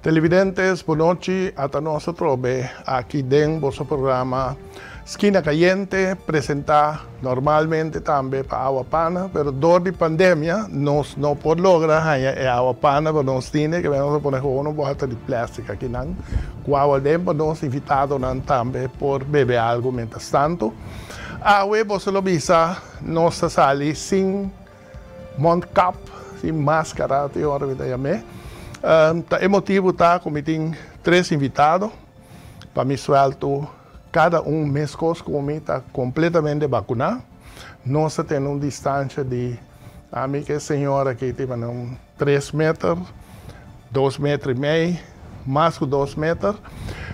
Televidentes, bon nochi. Ata nos atrobe aki den boso programa Skina Kayente, presentá normalmente tambe pa Awa Pana, pero dor di pandemia nos no por logra haña e awa pana pa nos tine, ke nos a pone gewoon un bòter di plèstik akinan ku awa den pa nos invitadonan tambe por bebe algu mientras tanto. Awe boso lo bisa nos ta sali sin mondkap, sin maskara tin ora mi ta yam'é. Ta e motibu ta ku mi tin tres invitado pa mi suèltu. Kada un meskos ku mi ta kompletamente bakuná. Nos ta tene un distansha di, ami ku e señora aki tin manera un 3 meter, 2 meter i mei, mas ku 2 meter.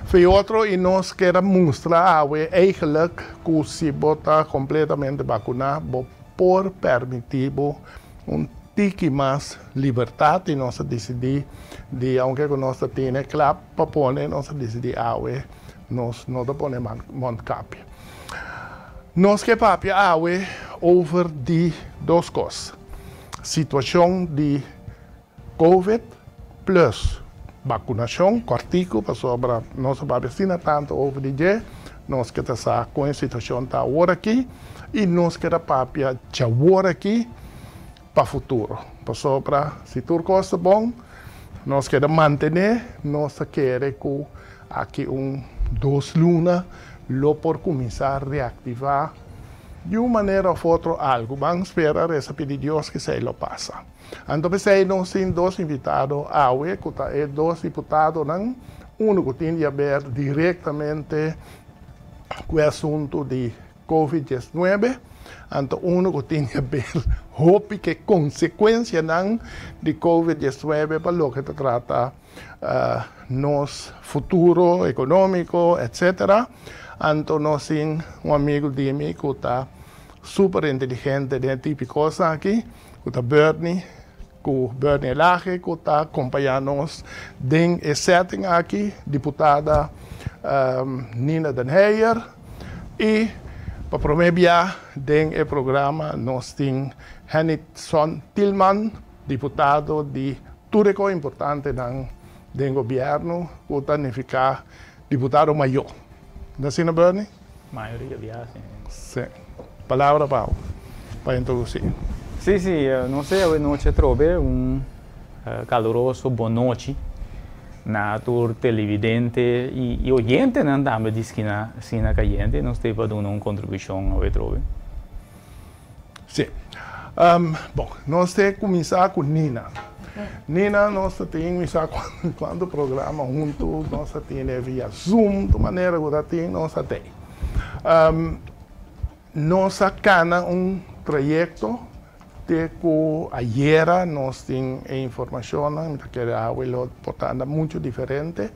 Fi otro i nos kier a mustra awe eigenlijk ku si bo ta kompletamente bakuná, bo por permití bo un tiki mas libertat i nos a disidí di, aunke ku nos ta tene kla pa pone, nos a disidí awe nos no ta pone mondkapje. Nos ke papia awe over di dos kos. Situashon di COVID plus vakunashon, kòrtiku, pasobra nos a papia asina tantu over di dje, nos ke ta sa kon e situashon ta awor aki i nos ke ta papia djawor aki pa futuro. Pasobra si tur kos ta bon, nos ke ta mantené, nos ta kere ku aki un 2 luna lo por kuminsá reaktivá di un manera òf otro algu. Ban spera, resa pidi Dios ku esei lo pasa. Anto p'esei nos tin dos invitado awe, ku ta e dos diputadonan, unu ku tin di haber direktamente ku e asuntu di COVID-19, anto unu ku tin di haber hopi ku e konsekuensianan di COVID-19 pa loke ta trata nos futuro ekonómiko, etcétera. Anto nos tin un amigu di mi ku ta super inteligente den típiko aki, ku ta Bernie, ku Bernie Elhage, ku ta kompañá nos den e setting aki, diputada Nina Den Heyer, i pa promé bia den e programa nos tin Hennyson Thielman, diputado di tur e kos importantenan den gobièrnu, ku ta nifiká diputado mayó. Asina, Bernie? Mayoria bia, sí. Sí. Palabra pa introdusí. Sí, no sé, anochi atrobe un kaluroso bon nochi na tur televidente i oyentenan tambe di Skina Kayente. Nos ta pa duna un kontribushon atrobe. Sí. Bon, nos ta kuminsá ku Nina. Nina, nos tin kuminsá kuantu programa huntu, nos tin via Zoom, di manera ku tin, nos tin. Nos a kana un trayekto te ku ayera nos tin informashon, ku lo por ta muchu diferente,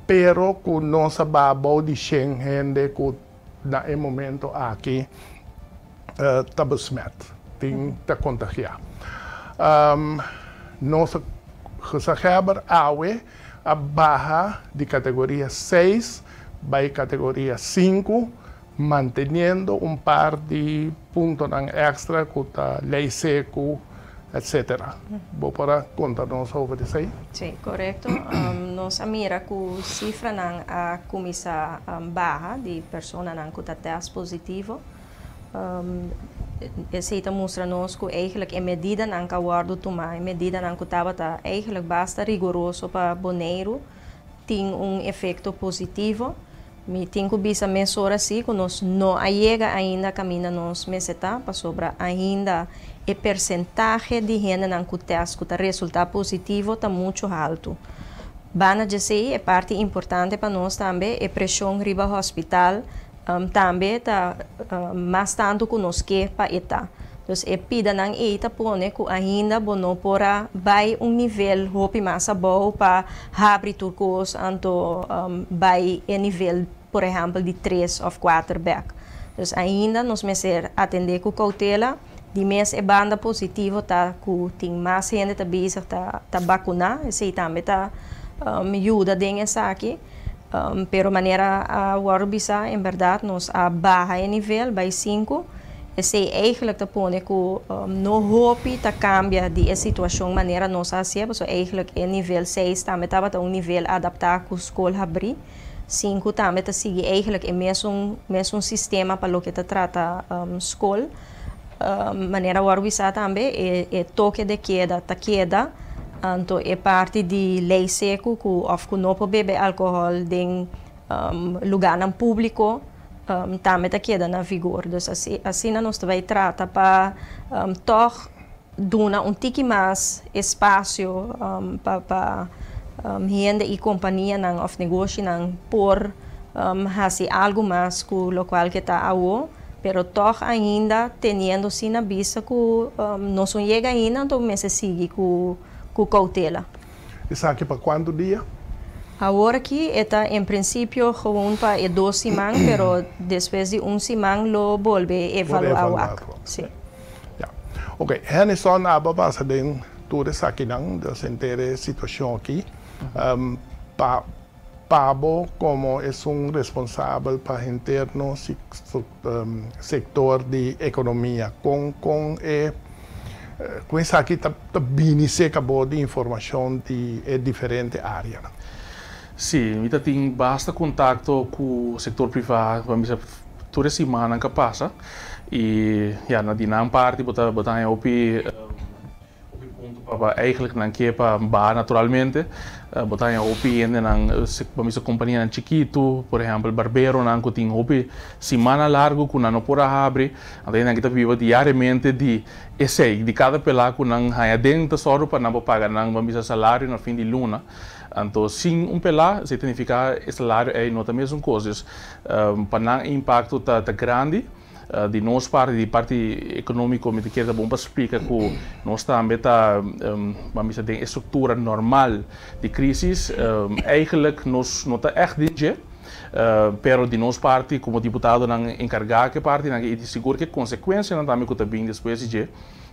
pero ku nos a bou di 100 hende ku na e momento aki ta besmet, tin ta kontagiá. Nos gezaghebber awe a baha di kategoria 6 bai kategoria 5, manteniendo un par di puntonan èkstra ku ta lei seku, etc. Bo por konta nos over esei? Sí, korekto. Nos a mira ku sifranan a kuminsá baha di personanan ku ta test positivo. Esei ta mustra nos ku eigenlijk e medidanan ku a wòrdu tumá, e medidanan ku tabata eigenlijk basta riguroso pa Boneiru, tin un efekto positivo. Mi tin ku bisa mesora sí ku nos no a yega ainda kaminda nos mester ta, pasobra ainda e porsentahe di hendenan ku test ku ta resultá positivo ta muchu haltu. Banda di esei, e parti importante pa nos tambe, e preshon riba hospital tambe ta mas tantu ku nos ke pa e ta. Dus e pidanan ei ta pone ku ainda bo no por a bai un nivel hopi mas abou pa habri tur kos, anto bai e nivel, por ehèmpel, di 3 òf 4 bèk. Dus ainda nos mester atendé ku koutela. Di mes e banda positivo ta ku tin mas hende ta bezig ta vakuná, esei tambe ta yuda den esaki. Pero manera a wòrdu bisá, en bèrdat nos a baha e nivel bai 5. Esei eigenlijk ta pone ku no hopi ta kambia di e situashon manera nos a hasié, pasobra eigenlijk e nivel 6 tambe tabata un nivel adaptá ku skol habrí. 5 tambe ta sigui eigenlijk e mesun sistema pa loke ta trata skol. Manera a wòrdu bisá tambe, e toke de keda ta keda, anto e parti di lei seku ku òf ku no por bebe alkohòl den lugánan públiko tambe ta keda na vigor. Dus asina nos ta bai trata pa tòg duna un tiki mas espasio pa hende i kompanianan òf negoshinan por hasi algu mas ku lokual ke ta awo, pero tòg ainda teniendo si na bista ku nos no yega ainda, anto mester sigui ku koutela. Esaki pa kuantu dia? Awor aki e ta en prinsipio gewoon pa e 2 siman, pero despues di un siman lo bolbe evaluá wak. Sí. Ja. Oké, Hennyson, abo a pasa den tur esakinan, dus henter e situashon aki. Pa pa bo komo esun responsabel pa henter nos sektor di ekonomia, kon kon e kon esaki ta bini serka bo di informashon di e diferente areanan? Sí, mi ta tin basta kontakto ku sektor privá, pa mi sa tur e simannan ku a pasa i ya na di nan parti bo ta bo ta haña hopi hopi punto pa pa eigenlijk nan ke pa baha naturalmente. Bo ta haña hopi hendenan pa mi sa kompanianan chikitu, por ehèmpel barberonan ku tin hopi simana largu ku nan no por a habri. Anto nan ke ta biba diariamente di esei, di kada pela ku nan haña den ta sòru pa nan por paga nan ban bisa salario na fin di luna. Anto sin un pela esei ta nifiká e salario ei no ta mesun kos. Dus pa nan e impakto ta grandi. Di nos parti, di parti ekonómiko, mi ta kere ta bon pa splika ku nos tambe ta, ban bisa, den e struktura normal di krísis. Eigenlijk nos no ta ègt den dje, pero di nos parti komo diputadonan enkargá ku e partinan i di sigur ku e konsekuensianan tambe ku ta bin despues di dje.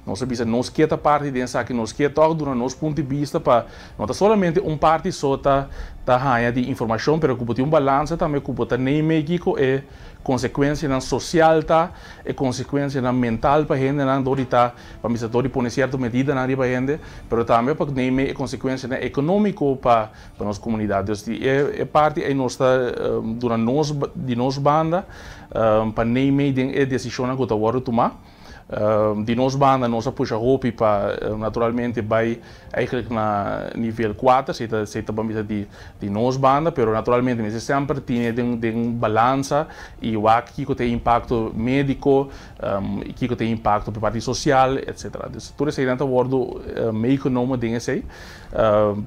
Nos a bisa nos ke ta parti den esaki, nos ke tòg duna nos punto di bista pa no ta solamente un parti so ta ta haña di informashon, pero ku bo tin un balansa tambe ku bo ta neimei kiko e konsekuensianan sosial ta, e konsekuensianan mental pa hendenan dor di ta, pa bisa dor di pone sierto medidanan riba hende, pero tambe pa neimei e konsekuensianan ekonómiko pa pa nos komunidat. Dus di e e parti ei nos ta duna nos di nos banda pa neimei den e desishonnan ku ta wòrdu tumá. Di nos banda nos a pusha hopi pa naturalmente bai eigenlijk na nivel kuater, esei ta esei ta ban bisa di di nos banda, pero naturalmente mester semper tene den den balansa i wak kiko ta e impakto mediko, kiko ta e impakto pa parti sosial etcetera. Dus tur eseinan ta wordo meegenomen den esei,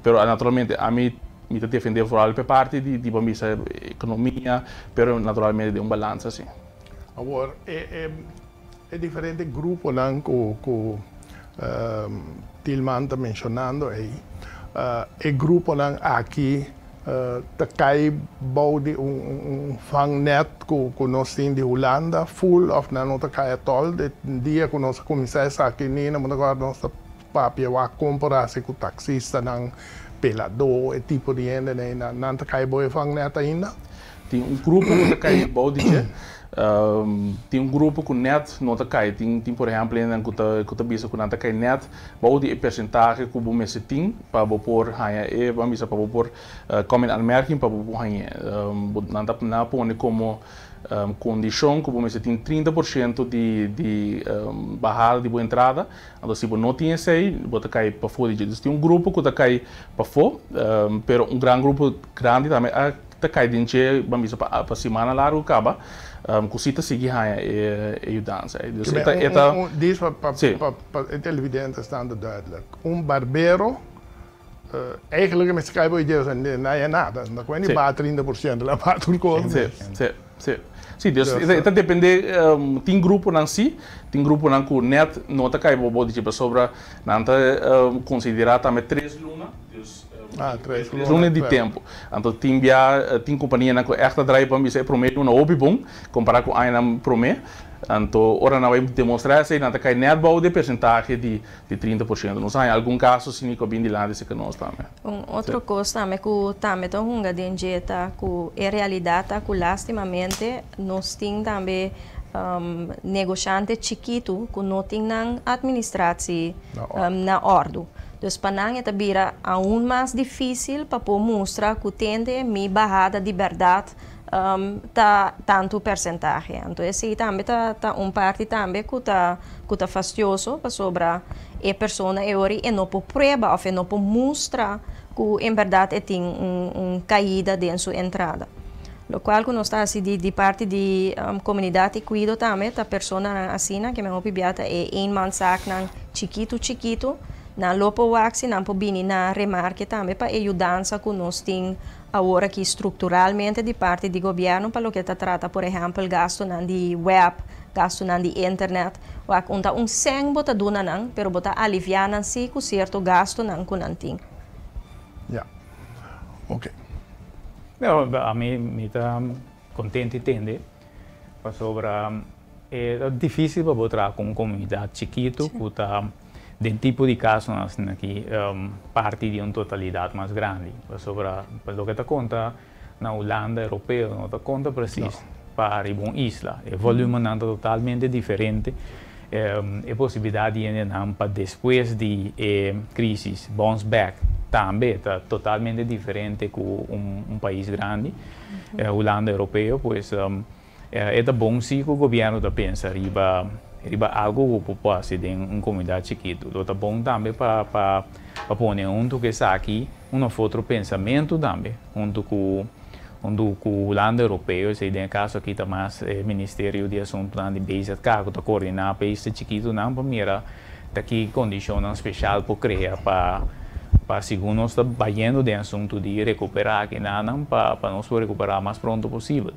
pero naturalmente ami mi ta defende vooral pa e parti di di ban bisa ekonomia, pero naturalmente den un balansa si. Awor, e e diferente gruponan ku ku Tilman ta menshonando ei, e gruponan aki ta kai bou di un un vangnet ku ku nos tin di Hulanda ful òf nan no ta kai atòl? De dia ku nos a kuminsá esaki Nina, bo ta kòrda nos ta papia wak kon por hasi ku taksistanan, peladó, e tipo di hende ei, nan ta kai bou e vangnet ainda? Tin un grupo ku ta kai bou di dje, tin un grupo ku nèt no ta kai. Tin tin por ehèmpel hendenan ku ta ku ta bisa ku nan ta kai nèt bou di e persentahe ku bo mester tin pa bo por haña e, ban bisa pa bo por kòm in aanmerking pa bo por hañ'é. Bo nan ta nan a pone komo kondishon ku bo mester tin 30% di di bahada di bo entrada. Anto si bo no tin esei bo ta kai pafó di dje. Dus tin un grupo ku ta kai pafó, pero un gran grupo grandi tambe a. Ta kai den dje, ban bisa pa pa simana largu kaba, ku si ta sigui haña e e yudansa ei. Dus e ta e ta. Un dis pa pa Sí. pa pa e televidente staan te duidelijk. Un barbero eigenlijk mester kai bo e dje, no haña nada. No kuen di Sí. baha 30%, la baha tur kos Sí, mes. sí, sí. Sí, dus Dus e ta e ta depende, tin gruponan sí, tin gruponan ku nèt no ta kai bo bo di dje pasobra nan ta konsiderá tambe tres luna, dus. Ah, tres Tres luna di tempu. Anto tin bia tin kompanianan ku ègt ta drai pa bisa e promé luna hopi bon kompará ku añanan promé. Anto ora nan bai demostrá esei nan ta kai nèt bou di e persentahe di di 30%. Nos a haña algun kaso asina ku a bin dilanti serka nos tambe. Un otro kos tambe ku tambe ta hunga den dje ta ku e realidat ta ku lastimamente nos tin tambe. Negoshante chikitu ku no tin nan atministratie na òrdu. Dus pa nan e ta bira aun mas difísil pa por mustra ku tende mi bahada di bèrdat ta tantu persentahe. Anto esei tambe ta ta un parti tambe ku ta ku ta fastioso pasobra e persona e ora e no por prueba òf e no por mustra ku en bèrdat e tin un un kaida den su entrada. Lokual ku nos ta hasi di di parti di komunidat i kuido tambe ta personanan asina ke men hopi bia ta e eenmanszaaknan chikitu chikitu nan lo por wak si nan por bini na remarke tambe pa e yudansa ku nos tin awor aki strukturalmente di parti di gobièrnu pa loke ta trata por ehèmpel gastunan di web, gastunan di internet. Wak un ta un sèn bo ta duna nan pero bo ta aliviá nan si ku sierto gastunan ku nan tin. Ya. Oke. No, ami mi ta contento di tende pasobra e ta dificil pa bo traha cu un comunidad chikito cu ta den tipo di casonan asina aki parti di un totalidad mas grandi pasobra pa loke ta conta na Hulanda Europeo no ta conta precies pa riba un isla e volumennan ta totalmente diferente E posibilidat di hendenan pa despues di e crisis bounce back tambe ta totalmente diferente cu un pais grandi, Hulanda Europeo, pues e ta bon si cu gobierno ta pensa riba riba algo cu por pasa den un comunidad chikito. Lo ta bon tambe pa pa pone hunto cu esaki un of otro pensamento tambe hunto cu Huntu ku Hulanda Europeo, esei den e kaso aki ta mas e Ministerio di Asuntunan di BZK ku ta koordiná paisnan chikitunan pa mira ta ki kondishonnan speshal por krea pa pa segun nos ta bayendo den asuntu di rekuperá kinanan pa pa nos por rekuperá mas pronto posibel.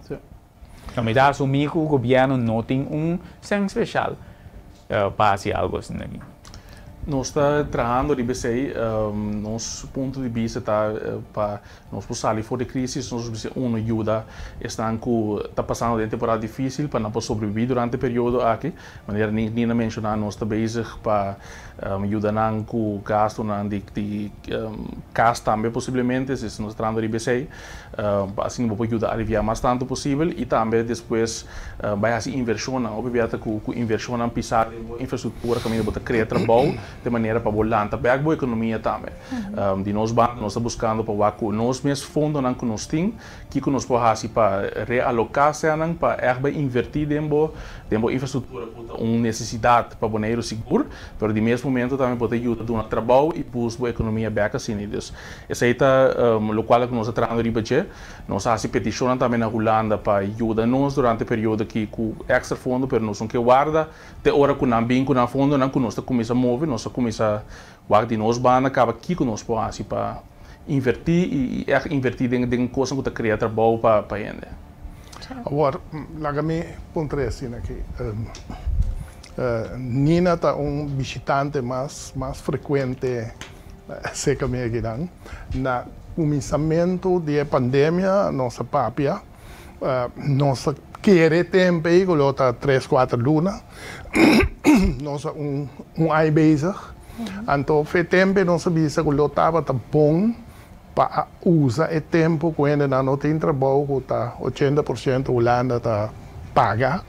Mi ta asumí ku gobièrnu no tin un sèn speshal pa hasi algu asina aki. Nos ta trahando riba esei. Nos punto di bista ta pa nos por sali for di crisis, nos mester uno yuda esnan cu ta pasando den temporada dificil pa nan por sobrevivi durante e periodo aki. Manera Nina menciona nos ta bezig pa yuda nan cu gastonan di cas tambe posiblemente, si nos ta trahando riba esei. Pa asina bo por yuda alivia mas tantu posibel i tambe despues bai hasi invershonnan. Hopi bia ta ku invershonnan pisá den bo infrastruktura kaminda bo ta krea trabou di manera pa bo lanta bèk bo ekonomia tambe. Di nos banda nos ta buskando pa wak ku nos mes fondonan ku nos tin kiko nos por hasi pa realoká sènan pa ègt bai invertí den bo den bo infrastruktura ku ta un nesesidat pa Boneiru sigur pero di mes momento tambe bo ta yuda duna trabou i boost bo ekonomia bèk asina. Esei ta lokual ku nos ta trahando riba dje. Nos a hasi petishonnan tambe na Hulanda pa yuda nos durante e periodo aki ku èkstra fondo, pero nos no ke warda te ora ku nan bin ku nan fondonan ku nos ta kuminsá move. Nos a kuminsá wak di nos banda kaba kiko nos por hasi pa invertí i ègt invertí den den kosnan ku ta krea trabou pa pa hende. Awor, laga mi puntra e asina aki. Nina ta un bishitante mas mas frekuente Seca mi akinan. Na kuminsamentu di e pandemia nos a papia, nos a kere tempu ei ku lo ta tres kuater luna, nos a un un ai bezig, anto fe tempu ei nos a bisa ku lo tabata bon pa a usa e tempu ku hendenan no tin trabou ku ta 80% Hulanda ta paga,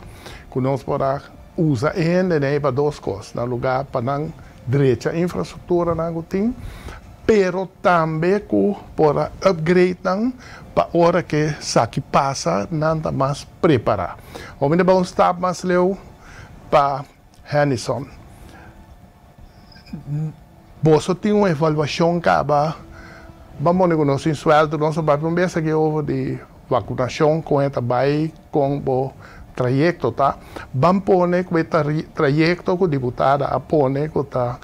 ku nos por a usa e hendenan ei pa dos kos, na luga pa nan drecha infrastructuranan cu tin, pero tambe cu por a upgrade nan pa ora cu esaki pasa nan ta mas prepara. Hopi ta bai un stap mas leu pa Hennyson. Boso tin un evaluacion caba, ban pone cu nos tin sueldo, nos a bai pa un bes aki over di vacunacion con e ta bai Kon bo trayekto ta? Ban pone ku e trayekto ku diputada a pone ku ta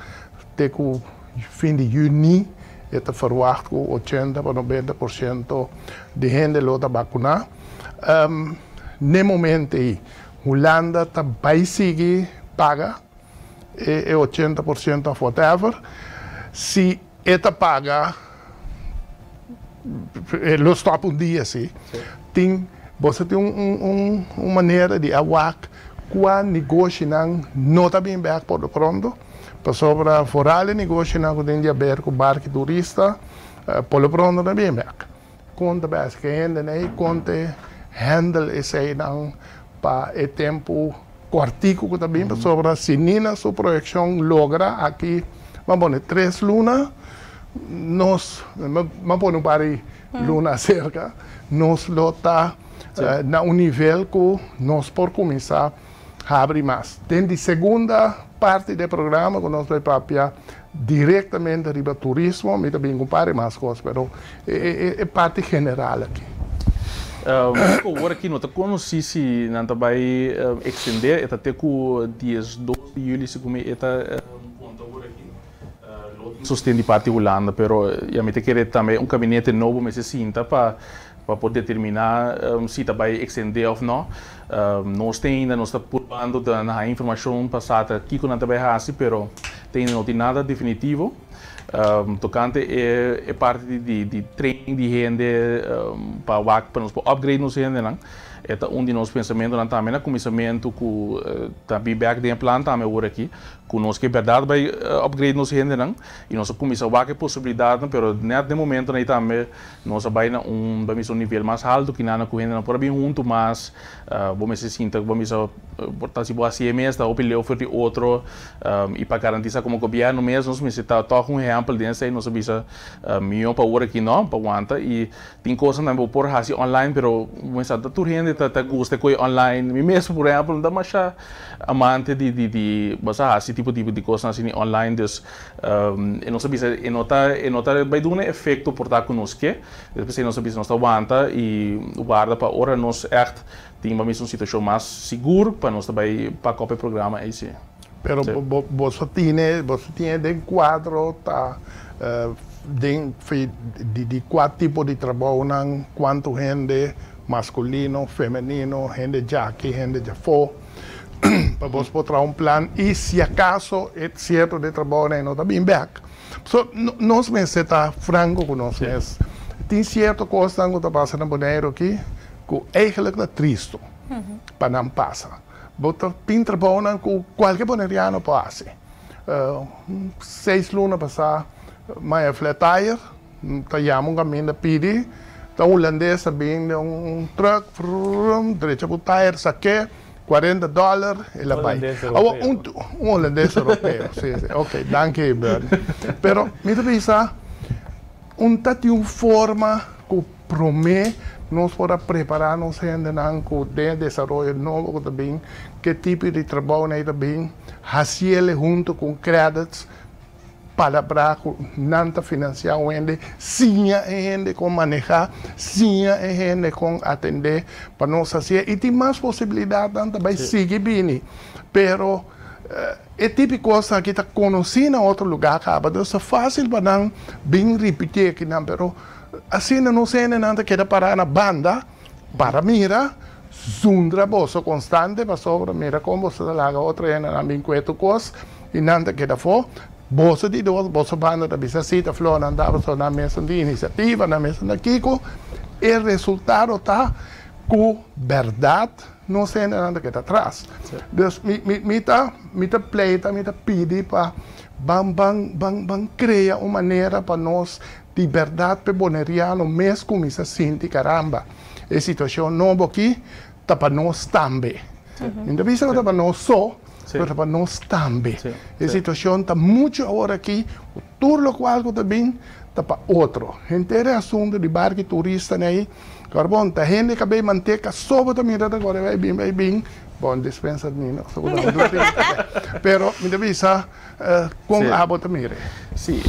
te ku fin di yüni e ta ferwagt ku 80 pa 90% di hende lo ta bakuná. N'e momento ei Hulanda ta bai sigui paga e 80% òf whatever. Si e ta paga e lo stop un dia si. Tin boso tin un un manera di a wak kua negoshinan no ta bin bek por lo pronto pasobra foral e negoshinan ku tin di aber ku barki turista por lo pronto no bin bek. Kon ta bes ke hendenan ei kon te handle eseinan. Pa e tempu kòrtiku ku ta bin, pasobra si Nina su proyekshon logra aki, ban pone 3 luna, nos, ban pone un par di luna aserka, nos lo ta na un nivel ku nos por kuminsá habri mas. Den di segunda parti di e programa ku nos bai papia direktamente riba turismo, mi ta bin ku un par di mas kos, pero e parti general aki. Awor aki no ta konosí si nan ta bai ekstendé, e ta te ku 12 di yüli, segun mi e ta konta awor aki. Sosten di parti Hulanda, pero ya mi ta kere tambe un gabinete nobo mester sinta pa por determiná si ta bai ekstendé òf no. Nos tin ainda, nos ta purbando na informashon pa sa kiko nan ta bai hasi, pero te ainda no tin nada definitivo. Tokante e parti di training di hende pa wak pa nos por upgrade nos hendenan. E ta un di nos pensamentunan tambe na kuminsamentu ku ta bin bèk den e plan tambe awor aki, ku nos ke bèrdat bai upgrade nos hendenan i nos a kuminsá wak e posibilidatnan, pero nèt den momentonan ei tambe nos a bai na un, ban bisa, un nivel mas altu ku nan ku hendenan por a bin huntu mas. Bo mester sinta, ban bisa, por ta si bo hasié mes ta hopi leu for di otro i pa garantisá komo gobièrnu mes nos mester ta tòg un ehèmpel den esei. Nos a bisa mihó pa awor aki no pa wanta i tin kosnan tambe bo por hasi online, pero bo mester sa ta tur hende ta gusta e koe online. Mi mes, por ehèmpel, no ta masha amante di bo sa hasi tipo di kosnan asina online, dus e nos a bisa e no ta bai duna efekto por ta ku nos ke. Despues nos a bisa nos ta wanta i warda pa ora nos ègt tin, ban bisa, un situashon mas sigur pa nos ta bai pak op e programa ei, sí. Pero boso tin den kuadro ta den di kua tipo di trabounan, kuantu hende maskulino, femenino, hende djaki, hende djafó, pa boso por traha un plan i si akaso e sierto di trabounan no ta bin bèk. So, nos mester ta franko ku nos mes. Tin sierto kosnan ku ta pasa na Boneiru aki ku eigenlijk ta tristu pa nan pasa. Bo ta tin trabounan ku kualke boneriano por hasi. 6 luna pasá m'a haña flat tire, ta yama un kaminda pidi, ta hulandes a bin den un truck, vrum, drecha bo tire, sak'é, $40, el a bai. Hulandes Awor, europeo. Un hulandes europeo, sí, ok, danki, Bernie. Pero mi ta bisa, un ta tin un forma ku promé nos por a prepará nos hendenan ku den desaroyo nobo ku ta bin, ke tipo di trabounan ta bin, hasié huntu ku credits, palabrá ku nan ta finansiá un hende, siña e hende kon manehá, siña e hende kon atendé, pa nos hasié. I tin mas posibilidatnan ta bai sigui bini. Pero e típiko aki ta konosí na otro lugá kaba, dus ta fásil pa nan bin ripití akinan, pero asina nos hendenan ta keda pará na banda, para mira, zundra boso konstante, pasobra mira kon boso ta laga otro hendenan bin kue tur kos, i nan ta keda afó. Boso di dos, boso banda ta bisa sí, ta flor, nan ta pasobra nan mes di inisiativa, nan mes ta kiko. E resultado ta ku bèrdat nos hendenan ta keda atras. Dus mi ta pleita, mi ta pidi pa ban ban ban ban krea un manera pa nos di bèrdat pe boneriano mes kuminsá sinti karamba. E situashon nobo aki ta pa nos tambe. Mi no ta bisa ku ta pa nos so, pero ta pa nos tambe. E situashon ta muchu awor aki, tur lokual ku ta bin ta pa otro. Henter e asuntu di barku turista ei, karbon, ta hende ku a bei manteka so bo ta mira ta kore bai bin bai bin. Bon, dispensa mi, no? So, pero mi ta bisa kon abo ta mira. Sí,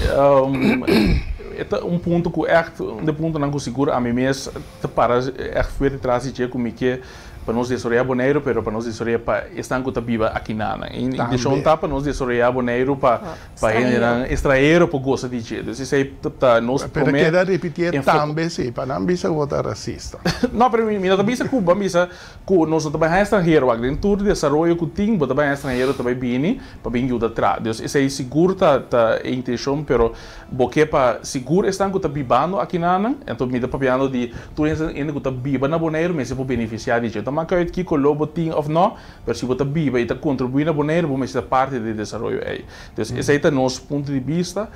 e ta un punto ku echt, un di puntonan ku sigur ami mes ta para echt fuerte tras di dje ku mi ke pa nos desaroyá Boneiru, pero pa nos desaroyá pa esnan ku ta biba akinan. E intenshon ta pa nos desaroyá Boneiru pa hendenan estranhero por gosa di dje. Dus esei ta nos Pero promé keda ripití tambe sí, pa nan bisa ku bo ta rasista. No, pero mi no ta bisa ku ban bisa ku nos no ta bai haña estranhero wak. Den tur desaroyo ku tin, bo ta bai haña estranhero ta bai bini pa bin yuda traha. Dus esei sigur ta e intenshon, pero bo ke pa sigur esnan ku ta bibando akinan, anto mi ta papiando di tur hende ku ta biba na Boneiru mester por benefisiá di dje. maak uit ki koló bo tin òf no, pero si bo ta biba i ta kontribuí na Boneiru, bo mester ta parti di e desaroyo ei. Dus esei ta nos punto di bista.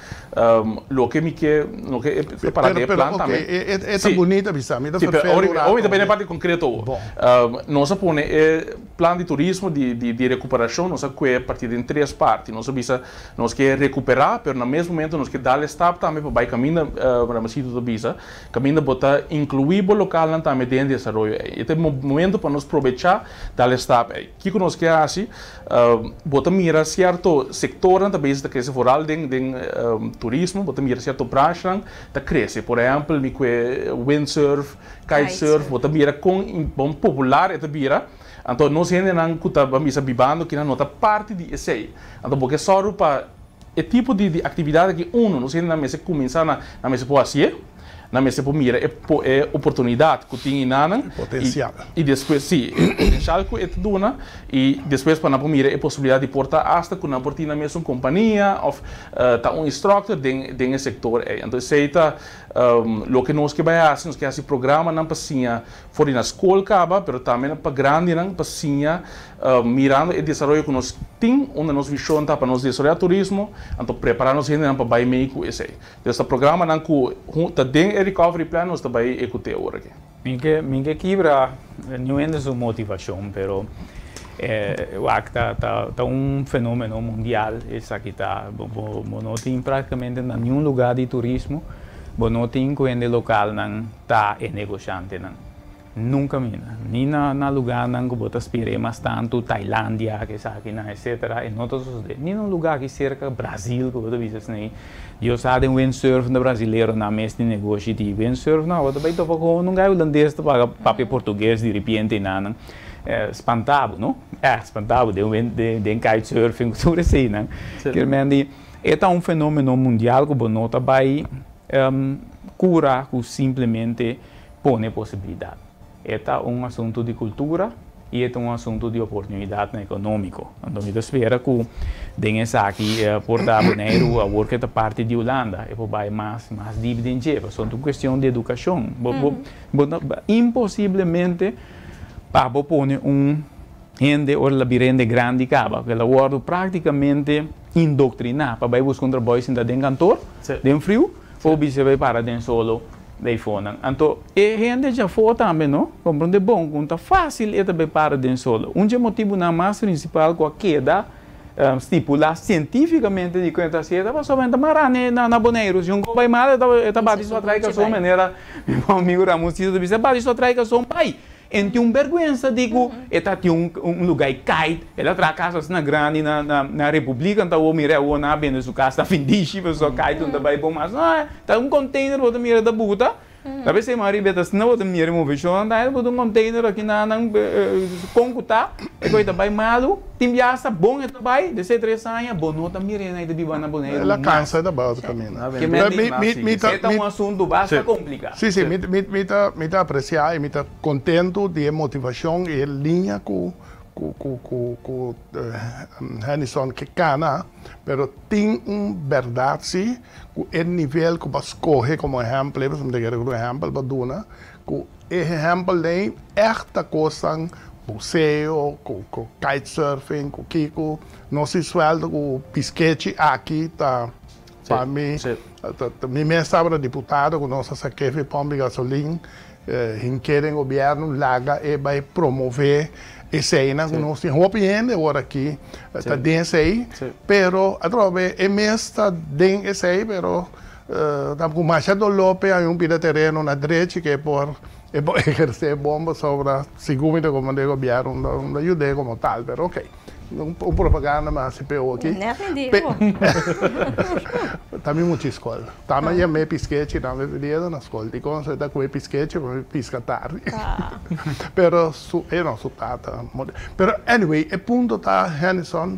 Loke mi ke, loke e para den e plan tambe. Pero, pero, oké, e ta bunita bisa, mi ta Sí, pero ferfelu ora rato. mi ta bini e parti konkreto awor. Nos a pone e plan di turismo di di di rekuperashon, nos a kue parti den tres parti. Nos a bisa nos ke rekuperá, pero na mes momento nos ke dal e stap tambe pa bai kaminda, Ramosito ta bisa, Kaminda bo ta inkluí bo lokalnan tambe den e desaroyo ei. E ta e momento pa nos probechá dal e stap ei. Kiko nos ke hasi? Bo ta mira sierto sektornan ta bezig ta krese, foral den den turismo, bo ta mira sierto branchnan ta krese. Por ehèmpel, mi kue windsurf, kitesurf, bo ta mira kon bon popular e ta bira. Anto nos hendenan ku ta, ban bisa, bibando kinan no ta parti di esei. Anto bo ke sòru pa E tipo di di actividad aki uno nos hendenan mester cuminsa na nan mester por hacié, nan mester por mira e e oportunidad cu tin enanan E potencial. y despues si e potencial cu e ta duna y despues pa nan por mira e posibilidad di por ta hasta cu nan por tin nan mesun compania of ta un instructor den den e sector ey. Anto esey ta loke nos ke bay haci, nos ke haci programanan pa siña for di na skol kaba, pero tambe pa grandinan pa siña mirando e desaroyo ku nos tin, unda nos vishon ta pa nos desaroyá turismo, anto prepará nos hendenan pa bai mei ku esei. Entonces ta programanan ku ta den e recovery plan nos ta bai ehekut'é awor aki. Mi ke mi ke kibra niun hende su motivashon, pero wak ta ta ta un fenomeno mundial esaki ta. Bo bo no tin praktikamente na niun lugá di turismo bo no tin ku hende lokalnan ta e negoshantenan. Nunka mina. Ni na na lugánan ku bo ta spir'é mas tantu, Tailandia, kesakinan, etcetera, e no ta sosodé. Ni na un lugá aki serka, Brazil, ku bo ta bisa esei. Dios sa den windsurf na brasileronan mes tin negoshi di windsurf nan. Bo ta bai topa ku un gai hulandes ta paga papia portugues diripiente einan. Spanta bo, no? Ègt spanta bo den wind den kitesurfing ku tur eseinan. Kier men di e ta un fenomeno mundial ku bo no ta bai kura ku simplemente pone posibilidat. E ta un asuntu di kultura i e ta un asuntu di oportunidatnan ekonómiko. Anto mi ta spera ku den esaki por ta Boneiru awor ku e ta parti di Hulanda e por bai mas mas dip den dje pasobra ta un kuestion di edukashon. Bo bo bo ta imposiblemente pa bo pone un hende ora el a bira hende grandi kaba ku el a wòrdu práktikamente indoktriná pa bai buska un trabou i sinta den kantor den friu o bisa bai para den solo dei fonan. Anto e hende djafó tambe no komprondé bon ku ta fásil e ta bai para den solo. Un dje motibunan mas prinsipal ku a keda stipulá sientífikamente di ku e ta hasié ta pasobra e ta mará na Boneiru. Si un kos bai mal e ta bati su atrai kason manera mi bon amigu Ramoncito ta bisa e bati su atrai kason bai. E tin un berguensa di ku e ta tin un un lugá i kait, el a traha kas asina grandi na na na Republika, anto awor mira awor nan a bende su kas ta findishi pasobra kait no ta bai bon mas. No, ta un container bo ta mira ta buta, ta pesei mariba e ta asina bo ta mira e moveshon ta buta un container aki na nan kon ku ta e koi ta bai malu, tin biaha ta bon e ta bai, desei tres aña bo no ta mira e nan ta biba na Boneiru El a mas. kansa e ta bai otro kaminda. Ke men di, e ta un asuntu basta kompliká. Sí, sí, mi mi ta mi ta apresiá i mi ta kontentu di e motivashon i e liña ku ku ku ku ku Hennyson ke kana, pero tin un bèrdat sí ku e nivel ku bo a skohe komo ehèmpel, e pasobra mi ta kere ku un ehèmpel bo a duna, ku e ehèmpel ei ègt ta kosnan buseo, ku ku kitesurfing, ku kiko, nos tin suèldo ku piskechi aki ta Pa mi, mi mes tabata diputado ku nos a sak'é fi pòmp di gasolin, hink'é den gobièrnu, laga e bai promové eseinan ku nos tin hopi hende awor aki ta den esei, pero atrobe e mes ta den esei, pero ta ku masha doló p'e hay un pida tereno na drechi ku e por e por ehersé bon pasobra segun mi ta komprendé gobièrnu no ta yud'é komo tal, pero okey. Un propaganda mi hasi p'e oki. Net mi di bo. Ta mi mucha skol. Ta mi yam'é piskechi tambe p'e na skol. Dikon so e ta kue piskechi pa mi piska tardi. Pero su, e no, su tata muri. Pero anyway, e punto ta, Hennyson,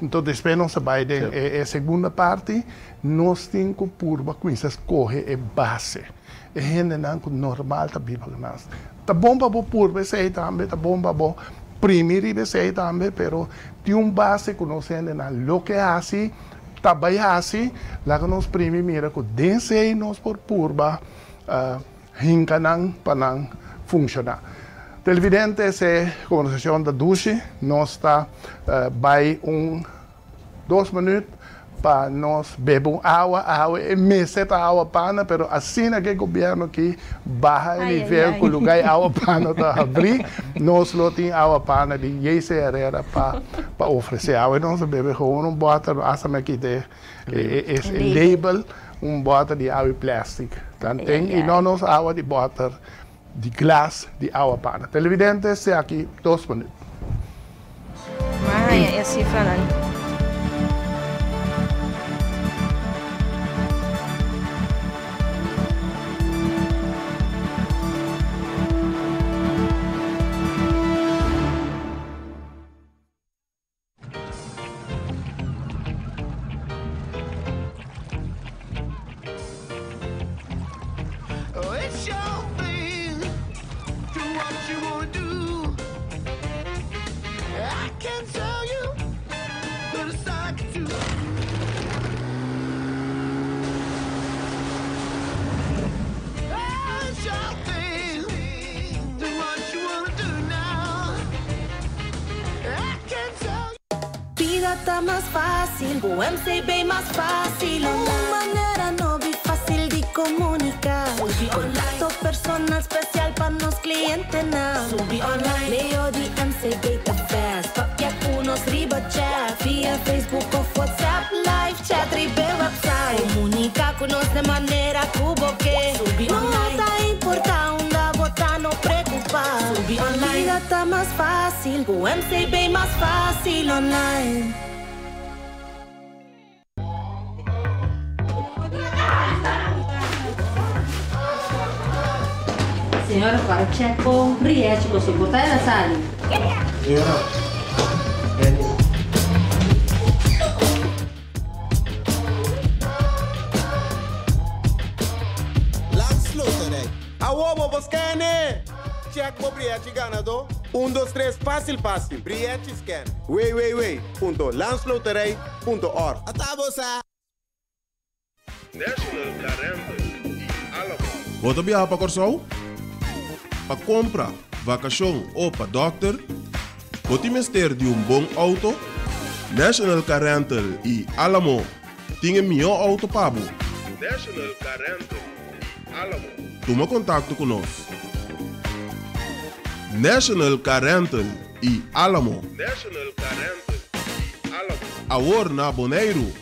enton despues nos a bai den e segunda parti, nos tin ku purba kuminsá skohe e base. E hendenan ku normal ta biba ku nos. Ta bon pa bo purba esei tambe, ta bon pa bo primi riba esei tambe, pero tin un base ku nos hendenan loke hasi ta bai hasi, laga nos primi mira ku den esei nos por purba hinka nan pa nan funshoná. Televidente, e kombersashon ta dushi, nos ta bai un dos minüt pa nos bebe un awa, awe e mester ta awa pana, pero asina ku e gobièrnu aki baha e nivel ku lugá e awa pana ta habrí, nos lo tin awa pana di JC Herrera pa pa ofresé. Awe nos a bebe gewoon un bòter, asta mi a kita e e label, un bòter di awa di plèstik. Tanten i no nos awa di bòter di glas di awa pana. Televidente, esaki dos minüt. M'a haña e sifranan. Bida ta mas fásil, ku MCB mas fásil. Un manera nobo i fásil di komuniká. Kontakto personal spesial pa nos klientenan. Medio di MCB ta fast, papia ku nos riba chat. Via Facebook òf WhatsApp, live chat riba e website. Komuniká ku nos den manera ku bo ke. No ta importá unda bo ta, no preokupá. Bida ta mas fásil, ku MCB mas fásil online. Señora para check bo brièchi pasobra bo ta el a sali. Señora, Benny. Landsloterij. Awo bo por scan-e! Check bo brièchi ganadó. Un dos tres fásil fásil. Brièchi scan. www.landsloterij.org. Ata bo sa! National Car Rental i Alamo. Bo ta biaha pa Kòrsou? Pa kompra, vakashon o pa dòkter? Bo tin mester di un bon outo? National Car Rental i Alamo tin e mihó outo pa bo. National Car Rental i Alamo. Tuma kontakto ku nos. National Car Rental i Alamo. National Car Rental i Alamo. Awor na Boneiru.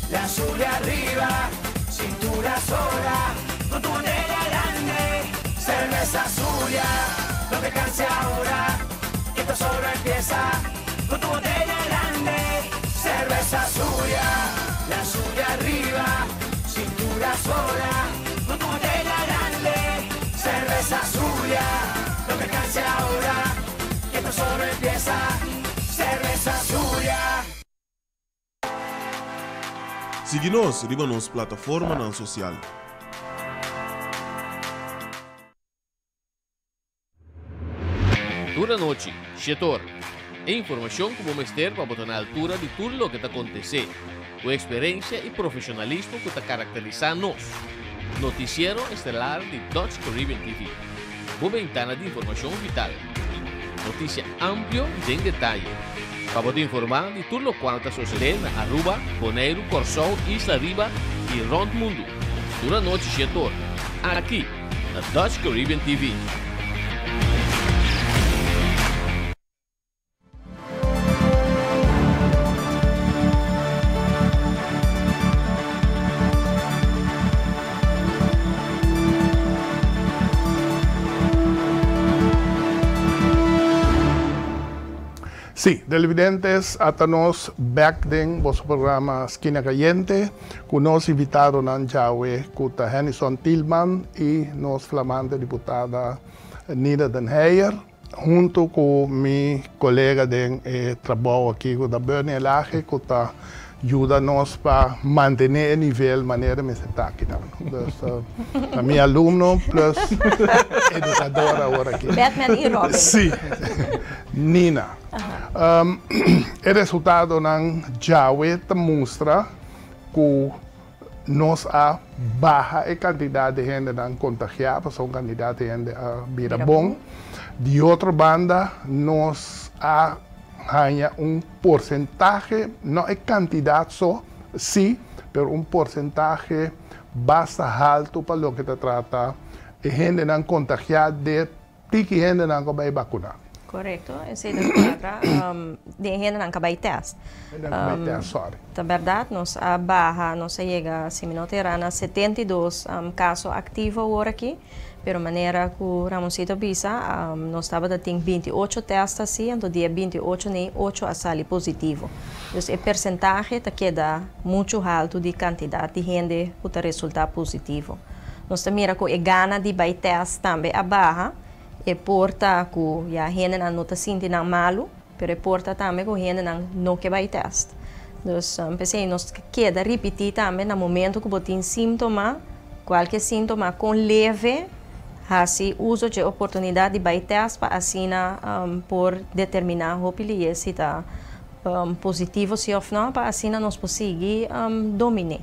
La sube arriba, cintura sola, con tu botella grande, cerveza Zulia, no te canses ahora, que esto solo empieza, con tu botella grande, cerveza Zulia, la sube arriba, cintura sola, con tu botella grande, cerveza Zulia, no te canses ahora, que esto solo empieza, cerveza Zulia. Sigui nos riba nos plataformanan sosial. Tur anochi, shetor. E informashon ku bo mester pa bo ta na altura di tur loke ta kontesé, ku eksperensia i profeshonalismo ku ta karakterisá nos. Notisiero estelar di Dutch Caribbean TV. Bo bentana di informashon vital. Notisia amplio den detaye. Pa bo ta informá di tur lokual ta sosodé na Aruba, Boneiru, Kòrsou, Isla Riba i rònt mundu. Tur anochi shetor. Aki na Dutch Caribbean TV. Sí, televidentes, ata nos bèk den boso programa Skina Kayente, ku nos invitadonan djawe ku ta Hennyson Thielman i nos flamante diputada Nina den Heyer, huntu ku mi kolega den e trabou aki ku ta Bernie Elhage ku ta yuda nos pa mantené e nivel manera mester ta akinan. Dus ta mi alumno plus edukador awor aki. Batman i Robin. Sí. Nina. E resultadonan djawe ta mustra ku nos a baha e kantidat di hendenan kontagiá, pasobra un kantidat di hende a bira bon. Di otro banda nos a haña un porsentahe, no e kantidat so, sí, pero un porsentahe basta haltu pa loke ta trata e hendenan kontagiá de tiki hendenan ku a bai bakuná. Korekto, esei ta kuadra den hendenan ku a bai tèst. Hendenan ku a bai tèst, sòri. Ta bèrdat, nos a baha, nos a yega, si mi no ta erá, na 72 kaso aktivo awor aki. Pero manera ku Ramoncito a bisa, nos tabata tin 28 tèst hasi, anto di e 28 nei ocho a sali positivo. Dus e persentahe ta keda muchu haltu di kantidat di hende ku ta resultá positivo. Nos ta mira ku e gana di bai tèst tambe a baha. E por ta ku ya hendenan no ta sinti nan malu, pero e por ta tambe ku hendenan no ke bai tèst. Dus p'esei nos keda ripití tambe na momento ku bo tin síntoma, kualke síntoma kon leve, hasi uso dje oportunidat di bai tèst pa asina por determiná hopi lihe si ta positivo si òf nò, pa asina nos por sigui dominé.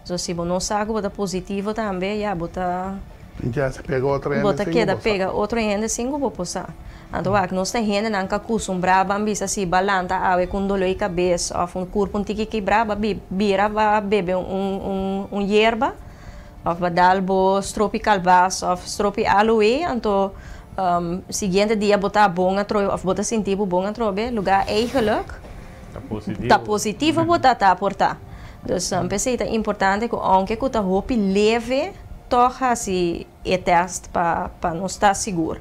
So si bo no sa ku bo ta positivo tambe ya bo ta. Tin chèns di pega otro hende Bo ta sin ku keda bo sa. pega otro hende sin ku bo por sa. Anto wak nos ta hendenan ku a kustumbrá ban bisa si ba lanta awe ku un doló di kabes òf un kurpu un tiki kibrá ba bira ba bebe un un yerba òf ba dal bo stropi kalbas òf stropi aloe anto siguiente dia bo ta bon atrobe òf bo ta sinti bo bon atrobe lugá eigenlik Ta positivo. Ta positivo bo ta ta aportá. Dus p'esei ta importante ku ounke ku ta hopi leve tòg hasi e tèst pa pa nos ta sigur.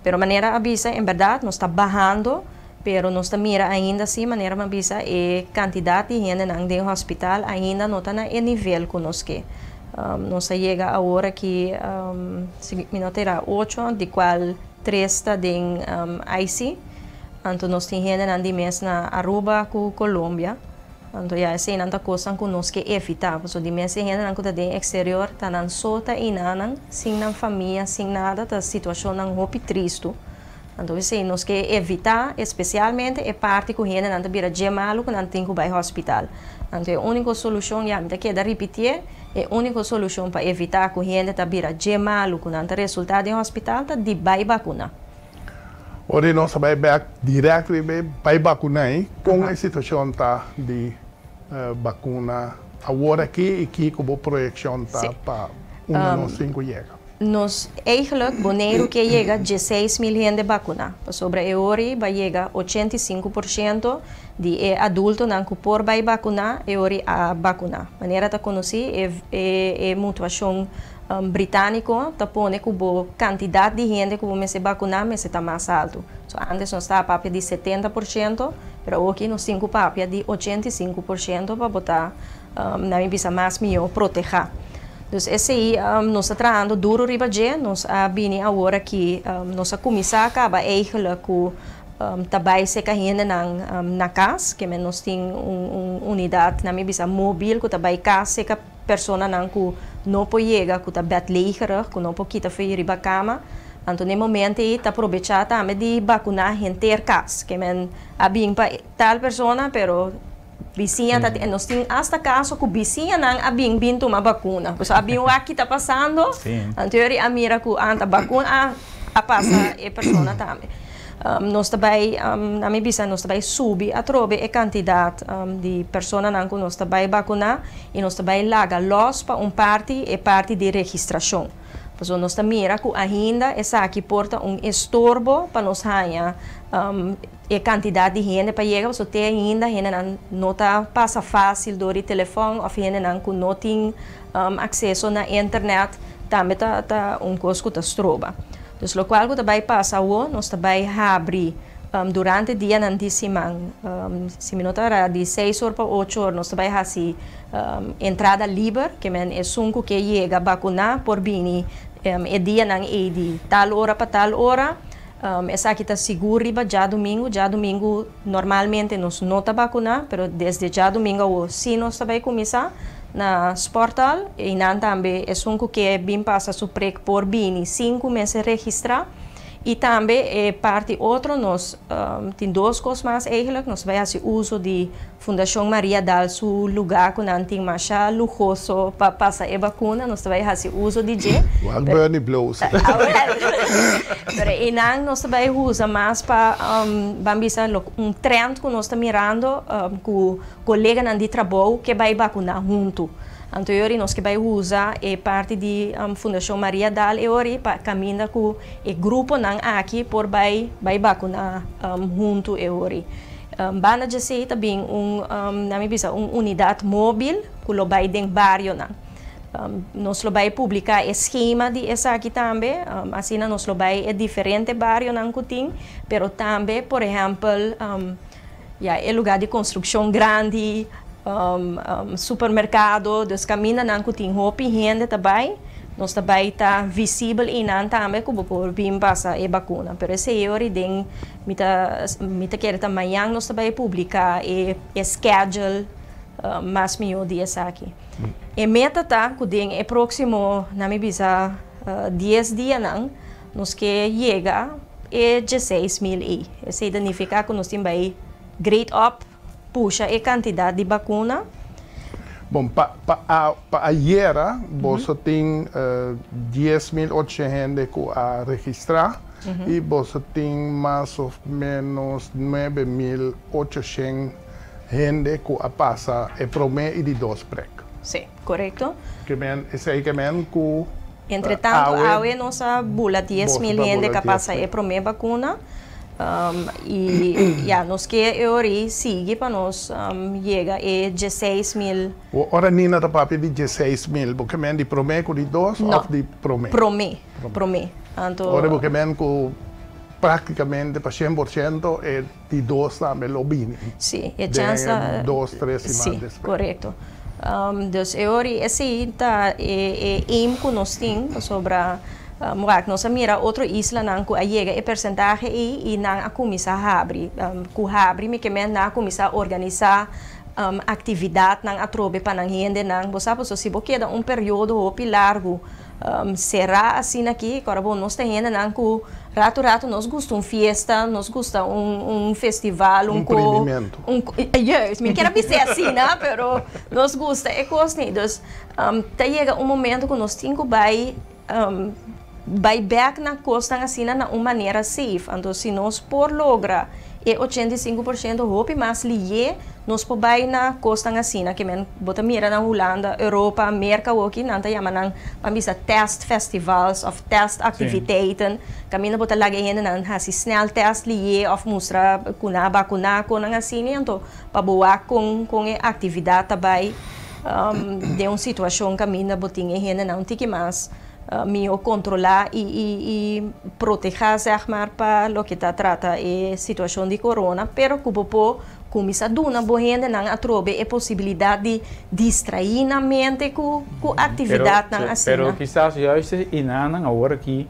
Pero manera a bisa en bèrdat nos ta bahando pero nos ta mira ainda si manera mi a bisa e kantidat di hendenan den hòspital ainda no ta na e nivel ku nos ke. Nos a yega awor aki si mi no ta era ocho di kual tres ta den IC. Anto nos tin hendenan di mes na Aruba ku Colombia. Anto ya eseinan ta kosnan ku nos ke evitá, pasobra di mes e hendenan ku ta den eksterior ta nan so ta einanan, sin nan famia, sin nada, ta situashonnan hopi tristu. Anto esei nos ke evitá, espesialmente e parti ku hendenan ta bira dje malu ku nan tin ku bai hospital. Anto e úniko solushon, ya mi ta keda ripitié, e úniko solushon pa evitá ku hende ta bira dje malu ku nan ta resultá den hospital ta di bai bakuná. Ora nos a bai bek direct riba e bai bakuna ei, kon e situashon ta di bakuna awor aki i kiko bo proyekshon ta pa unda nos tin ku yega? Nos eigenlijk Boneiru ke yega 16.000 hende bakuna, pasobra e ora ei bai yega 85% di e adultonan ku por bai bakuna e ora ei a bakuna. Manera ta konosí e e mutuashon Britániko ta pone ku bo kantidat di hende ku bo mester bakuná mester ta mas altu. So antes nos ta papia di 70%, pero awoki nos tin ku papia di 85% pa bo ta na mi bisa mas mihó protehá. Dus esei nos ta trahando duru riba dje. Nos a bini awor aki, nos a kuminsá kaba eigenlijk ku ta bai seka hendenan na kas, ke men nos tin un unidat na mi bisa mobil ku ta bai kas seka Personanan ku no por yega, ku ta bedlegerig, ku no por kita for riba kama, anto n'e momento ei ta probechá tambe di bakuná henter kas. Ke men a bin pa tal persona, pero bisiña ta tin, nos tin asta kaso ku bisiñanan a bin bin tuma bakuna. Pasobra a bin wak ki ta pasando, anto yori a mira ku anta bakuna a pasa e persona tambe. Nos ta bai, na mi bisa, nos ta bai subi atrobe e kantidat di personanan ku nos ta bai bakuná i nos ta bai laga lòs pa un parti e parti di registrashon. Pasobra nos ta mira ku ainda esaki por ta un estorbo pa nos haña e kantidat di hende pa yega, pasobra te ainda hendenan no ta pasa fásil dor di telefòn òf hendenan ku no tin Akseso na internet tambe ta ta un kos ku ta stroba. Dus lokual ku ta bai pasa awo, nos ta bai habri Durante dianan di siman, si mi no ta erá, di seis or pa ocho or nos ta bai hasi entrada liber, ke men esun ku ke yega bakuná por bini e dianan ei di tal ora pa tal ora. Esaki ta sigur riba djadumingu. Djadumingu normalmente nos no ta bakuná, pero desde djadumingu awo sí nos ta bai kuminsá na Sporthal. Einan tambe esun ku ke bin pasa su prek por bini sin ku mester registrá. I tambe e parti otro nos tin dos kos mas eigenlijk, nos bai hasi uso di Fundashon Maria Daal su lugá ku nan tin masha luhoso pa pasa e bakuna, nos ta bai hasi uso di dje. Wak Bernie Blows. Pero einan nos ta bai usa mas pa ban bisa un trend ku nos ta mirando ku koleganan di trabou ke bai bakuná huntu. Anto e ora nos ke bai usa e parti di Fundashon Maria Daal e ora pa kaminda ku e gruponan aki por bai bai bakuná huntu e ora. Banda djesei ta bin un nan mi bisa un unidat mobil ku lo bai den barionan. Nos lo bai publiká e skema di esaki tambe, asina nos lo bai e diferente barionan ku tin, pero tambe por ehèmpel Ya e lugar di construccion grandi, supermercado, dus camindanan cu tin hopi hende ta bay, nos ta bay ta visibel eynan tambe cu bo por bin pasa e bacuna. Pero esey ora den mi ta mi ta kere ta mañan nos ta bay publica e schedule mas miyo di esaki. E meta ta cu den e proximo, na mi bisa, dies dianan, Nos ke yega e 16.000 ei. Esei ta nifiká ku nos tin bai grade up, pusha e kantidat di bakuna. Bon, pa pa pa ayera boso tin 10.800 hende ku a registrá i boso tin mas of ménos 9800 hende ku a pasa e promé i di dos prek. Sí, korekto. Ke men, esei ke men ku. Entretanto awe nos a bula 10.000 hende ku a pasa e promé bakuna i ya nos ke e ora ei sigui pa nos yega e 16.000. Ora Nina ta papia di 16.000 bo ke men di promé ku di dos òf di promé? No, promé, promé. Anto. Ora bo ke men ku práktikamente pa 100% e di dos tambe lo bini. Sí, e chèns ta. Den dos, tres siman despues. Sí, korekto. Dus e ora esei ta e aim ku nos tin pasobra wak nos a mira otro islanan ku a yega e persentahe ei i nan a kuminsá habri. Ku habri mi ke men nan a kuminsá organisá aktividatnan atrobe pa nan hendenan. Bo sa pasobra si bo keda un periodo hopi largu Será asina aki? Kòrda bo, nos ta hendenan ku ratu ratu nos gusta un fiesta, nos gusta un un festival, un Un ko, primimentu. un juist, mi kier a bis'é asina, pero nos gusta e kosnan. Dus, ta yega un momento ku nos tin ku bai bai bèk na kosnan asina na un manera safe. Anto si nos por logra E 85% hopi mas liyé nos por bai na kosnan asina ke men bo ta mira na Hulanda, Europa, Merka awoki nan ta yama nan ban bisa test festivals of test activiteiten kaminda bo ta laga e hendenan hasi snel test liyé of mustra ku nan a bakuná konan asini anto pa bo wak kon kon e aktividat ta bai den un situashon kaminda bo tin e hendenan un tiki mas Mihó kontrolá i i i protehá zeg maar pa loke ta trata e situashon di corona, pero ku bo por kuminsá duna bo hendenan atrobe e posibilidat di distraí nan mente ku ku aktividatnan asina. Pero kisas juist e inanan awor aki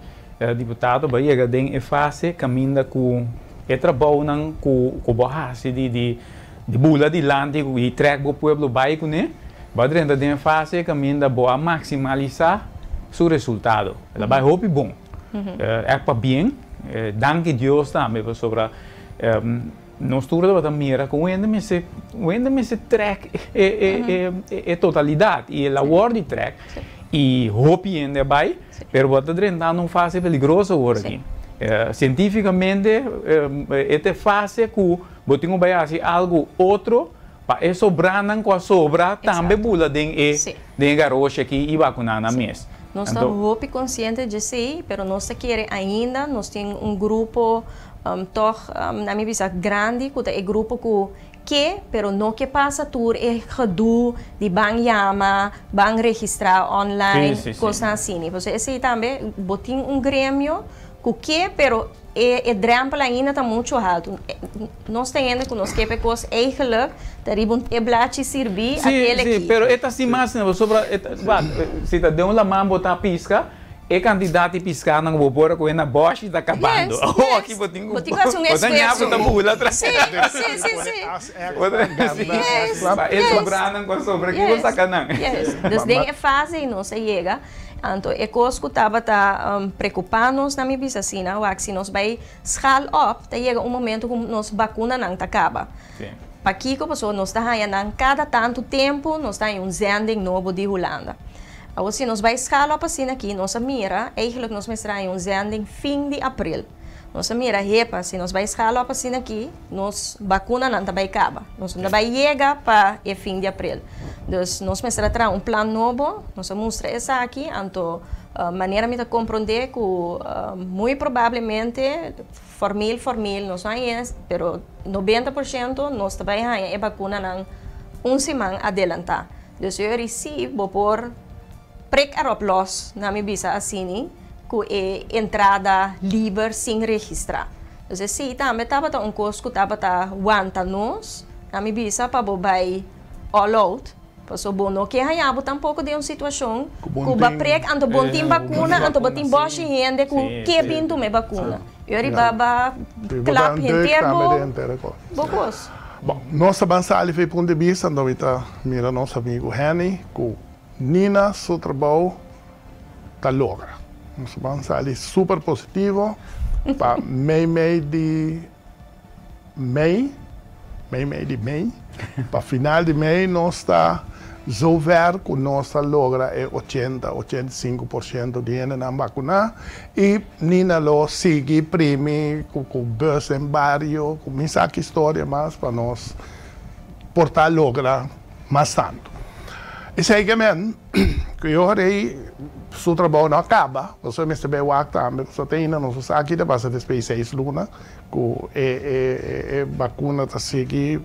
diputado bo a yega den e fase kaminda ku e trabounan ku ku bo a hasi di di di bula dilanti i trèk bo pueblo bai kuné, bo a drenta den e fase kaminda bo a maksimalisá su resultado. El a bai hopi bon. Èk pabien. Danki Dios tambe pasobra nos tur tabata mira ku wende mester wende mester trèk e totalidat i el a wòrdu trèk i hopi hende a bai pero bo ta drentando un fase peligroso awor aki. Sientífikamente e ta e fase ku Bo tin ku bai hasi algu otro pa e sobranan ku a sobra tambe bula den e den e garoshi aki i bakuná nan mes. Nos ta hopi konsiente djesei, pero nos ta kere ainda nos tin un grupo tòg, na mi bisa, grandi ku ta e grupo ku ke, pero no ke pasa tur e gedoe di ban yama, ban registrá online, kosnan asina. Pasobra esei tambe bo tin un gremio ku ke, pero e e drèmpel ainda ta muchu haltu. Nos ta hende ku nos ke pa e kos eigenlijk ta riba un e blachi sirbí akele Sí, ki. pero e ta sin mas, pasobra e ta, wak, si ta den un laman bo ta piska, E kantidat di piskanan ku bo por a kohe na bòshi ta kabando. Yes, Awor yes. aki bo tin ku Bo tin ku hasi un bo ta ña bo ta esfuerso. bula atrás. Sí, sí, sí, sí. Bo ta sí. Yes, Pa e yes. sobranan ku a sobra aki bo Yes, saka nan. yes. Dus den e fase ei nos a yega. Anto e kos ku tabata preokupá nos na mi bisa asina, wak si nos bai schaal op, ta yega un momento ku nos bakunanan ta kaba. Sí. Pakiko? Pasobra nos ta haña nan kada tantu tempu nos ta haña un zending nobo di Hulanda. Awor si nos bai scala op asina aki, nos a mira, eigenlijk nos mester haña un zending fin di april. Nos a mira, hepa, si nos bai scala op asina aki, nos bacunanan ta bai caba. Nos no ta bai yega pa e fin di april. Dus nos mester a traha un plan nobo, nos a mustra esaki, anto manera mi ta compronde cu muy probablemente, formeel formeel nos no haña, pero 90% nos ta bai haña e bacunanan un siman adelanta. Dus yo risi bo por prek erop los, na mi bisa asini, ku e entrada liber sin registrá. Dus esei tambe tabata un kos ku tabata wanta nos, na mi bisa, pa bo bai all out, paso bo no ke haña bo tampoko den un situashon ku bo a prek anto bo no tin bakuna, anto bo tin bòshi hende ku ke bin tuma e bakuna. Yo riba ba klap henter bo kos. Bon, nos ta ban sali for e punto di bista, anto mi ta mira nos amigu Henny ku Nina su trabou ta logra. Nos ta ban sali super positivo pa mei mei di mei, mei mei di mei, pa final di mei nos ta zover ku nos ta logra e ochenta, 85% di hendenan bakuná i Nina lo sigui primi ku bus den bario, ku mi sa ki storia mas pa nos por ta logra mas tantu. Esei ke men ku e ora ei su trabou no a kaba, pasobra e mester bai wak tambe, pasobra te ainda nos no sa ki ta pasa despues di seis luna ku e bakuna ta sigui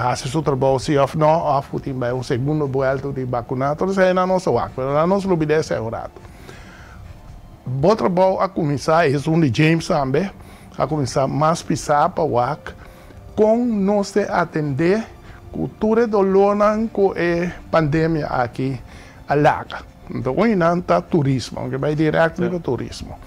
hasi su trabou si òf no, òf ku tin bai un segundo buelta di bakuna, tur esei nan nos ta wak, pero nan nos lubida esei un ratu. Bo trabou a kuminsá, esun di James tambe, a kuminsá mas pisá pa wak kon nos te atendé ku tur e dolónan ku e pandemia aki a laga. Anto oin nan ta turismo, aunke bai dirèkt riba turismo.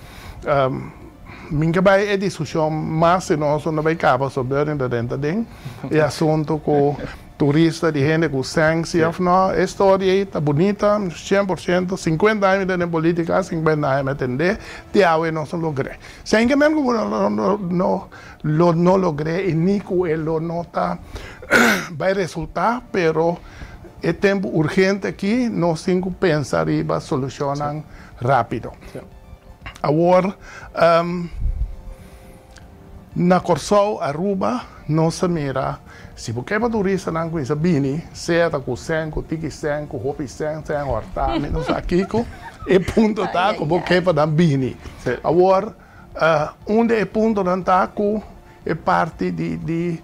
Mi ke bai e diskushon mas si nos no bai kaba so Bernie ta den ta den e asuntu ku Turista di hende ku sèn si òf nò, e storia ei ta bunita, 100%, 50 aña mi ta den politika, 50 aña mi a tendé, te awe nos no logr'é. Sèn ke men ku no no lo no logr'é i ni ku e lo no ta bai resultá, pero e tempu urgente aki nos tin ku pensa riba solushonnan rápido. Awor. Na Kòrsou, Aruba, nos ta mira si bo ke pa turistanan kuminsá bini, sea ta ku sèn, ku tiki sèn, ku hopi sèn, sèn hòrtá, mi no sa kiko, e punto ta ku bo ke pa nan bini. Awor, un di e puntonan ta ku e parti di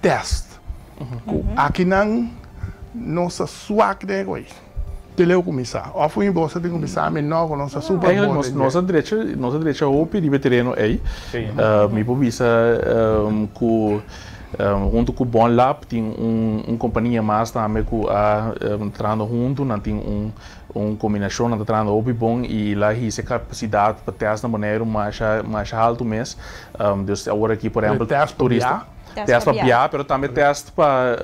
tèst, ku akinan nos ta swak den e ko'i. Te leu kuminsá. Òf un boso tin kuminsá mi no ku nos ta super bon den dje. Nos a drecha, nos a drecha hopi riba e tereno ei. Mi por bisa ku huntu ku Bon Lab tin un kompania mas tambe ku a trahando huntu. Nan tin un kombinashon, nan ta trahando hopi bon i la hisa e kapasidat pa tèst na Boneiru masha masha haltu mes. Dus awor aki por ehèmpel turista. Tèst pa bia, pero tambe tèst pa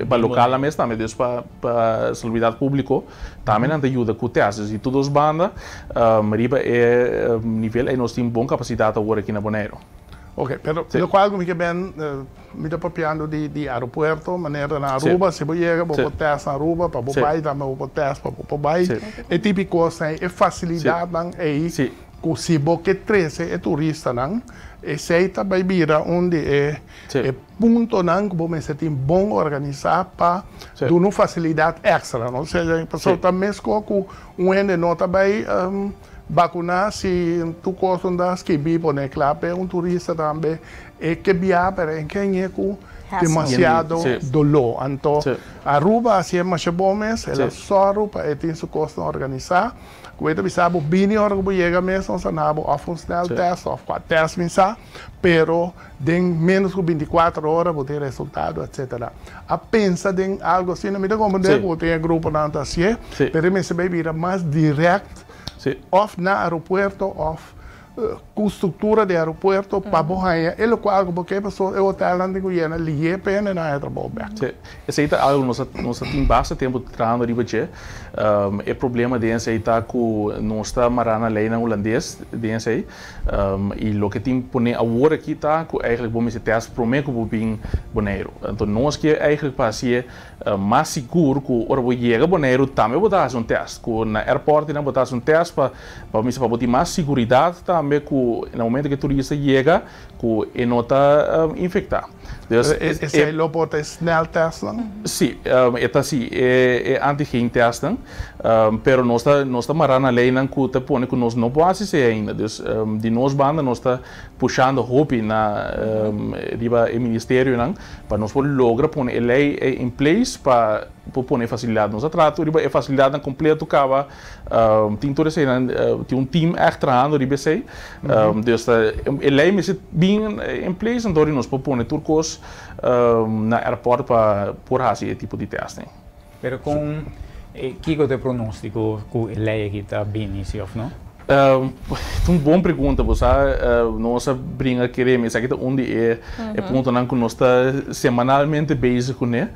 pa lokalnan mes tambe, dus pa pa salubridat públiko tambe nan ta yuda ku tèst. Dus di tur dos banda riba e nivel ei nos tin bon kapasidat awor aki na Boneiru. Oke, pero lokual ku mi ke ben, mi ta papiando di di aeropuerto, manera na Aruba, si bo yega bo por tèst na Aruba, pa bo bai tambe bo por tèst pa bo por bai. E tipo di kosnan ei, e fasilidatnan ei Ku si bo ke trese e turistanan, esei ta bai bira un di e e puntonan ku bo mester tin bon organisá pa duna un fasilidat èkstra, no? Pasobra ta meskos ku un hende no ta bai Vakuná si tur kos no ta skibí pone kla p'e un turista tambe e ke bia pero e ke ñe ku demasiado doló. Anto Aruba hasié masha bon mes, el a sòru pa e tin su kosnan organisá ku e ta bisa bo bini ora ku bo yega mes nos a na bo òf un sneltest òf kua tèst mi sa pero den ménos ku bintikuater ora bo tin resultado etcetera. A pensa den algu asina mi ta komprendé ku bo tin e gruponan ta hasié pero e mester bai bira mas dirèkt Of na aeropuerto of ku struktura di aeropuerto pa bo haña e lokual ku bo ke pasobra e hotelnan tin ku yena lihé pa hende nan haña trabou bèk. Sí, esei ta algu nos a nos a tin basta tempu trahando riba dje. E problema den esei ta ku nos ta mará na leinan hulandes den esei i loke tin pone awor aki ta ku eigentlik bo mester tèst promé ku bo bin Boneiru. Anto nos ke eigentlik pa hasié Mas sigur ku ora bo yega Boneiru tambe bo ta hasi un tèst. Ku na airport nan bo ta hasi un tèst pa pa mester pa bo tin mas siguridat tambe ku na momento ku e turista yega ku e no ta infektá. Dus Esei lo por ta e sneltestnan? Sí, e ta si e antigen testnan, pero nos ta nos ta mará na leinan ku ta pone ku nos no por hasi esei ainda. Dus di nos banda nos ta pushando hopi na riba e ministerionan pa nos por logra pone e ley ey in place pa por pone e facilidad. Nos a traha tur riba e facilidadnan completo caba, tin tur eseynan, tin un team echt trahando riba esey. Dus ta e ley mester bin in place anto nos por pone tur cos na airport pa por haci e tipo di testing. Pero con kico ta e pronostico cu e ley aki ta bini si of no? Ta un bon pregunta, bo sa nos a bringa kere mi esaki ta un di e puntonan ku nos ta semanalmente bezig kuné.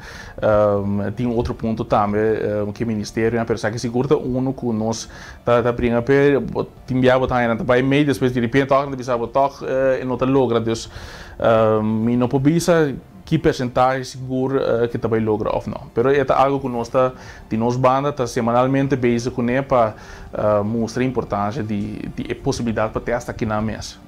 Tin otro punto tambe ku e ministerionan, pero esaki sigur ta unu ku nos ta bringa p'e. Tin bia bo ta haña nan ta bai mei despues direpente tòg nan ta bisa bo tòg e no ta logra. Dus mi no por bisa. Ki persentahe sigur ke ta bai logra of no. Pero e ta algo ku nos ta di nos banda ta semanalmente bezig kuné pa mustra e importansia di e posibilidat pa tèst aki nan mes.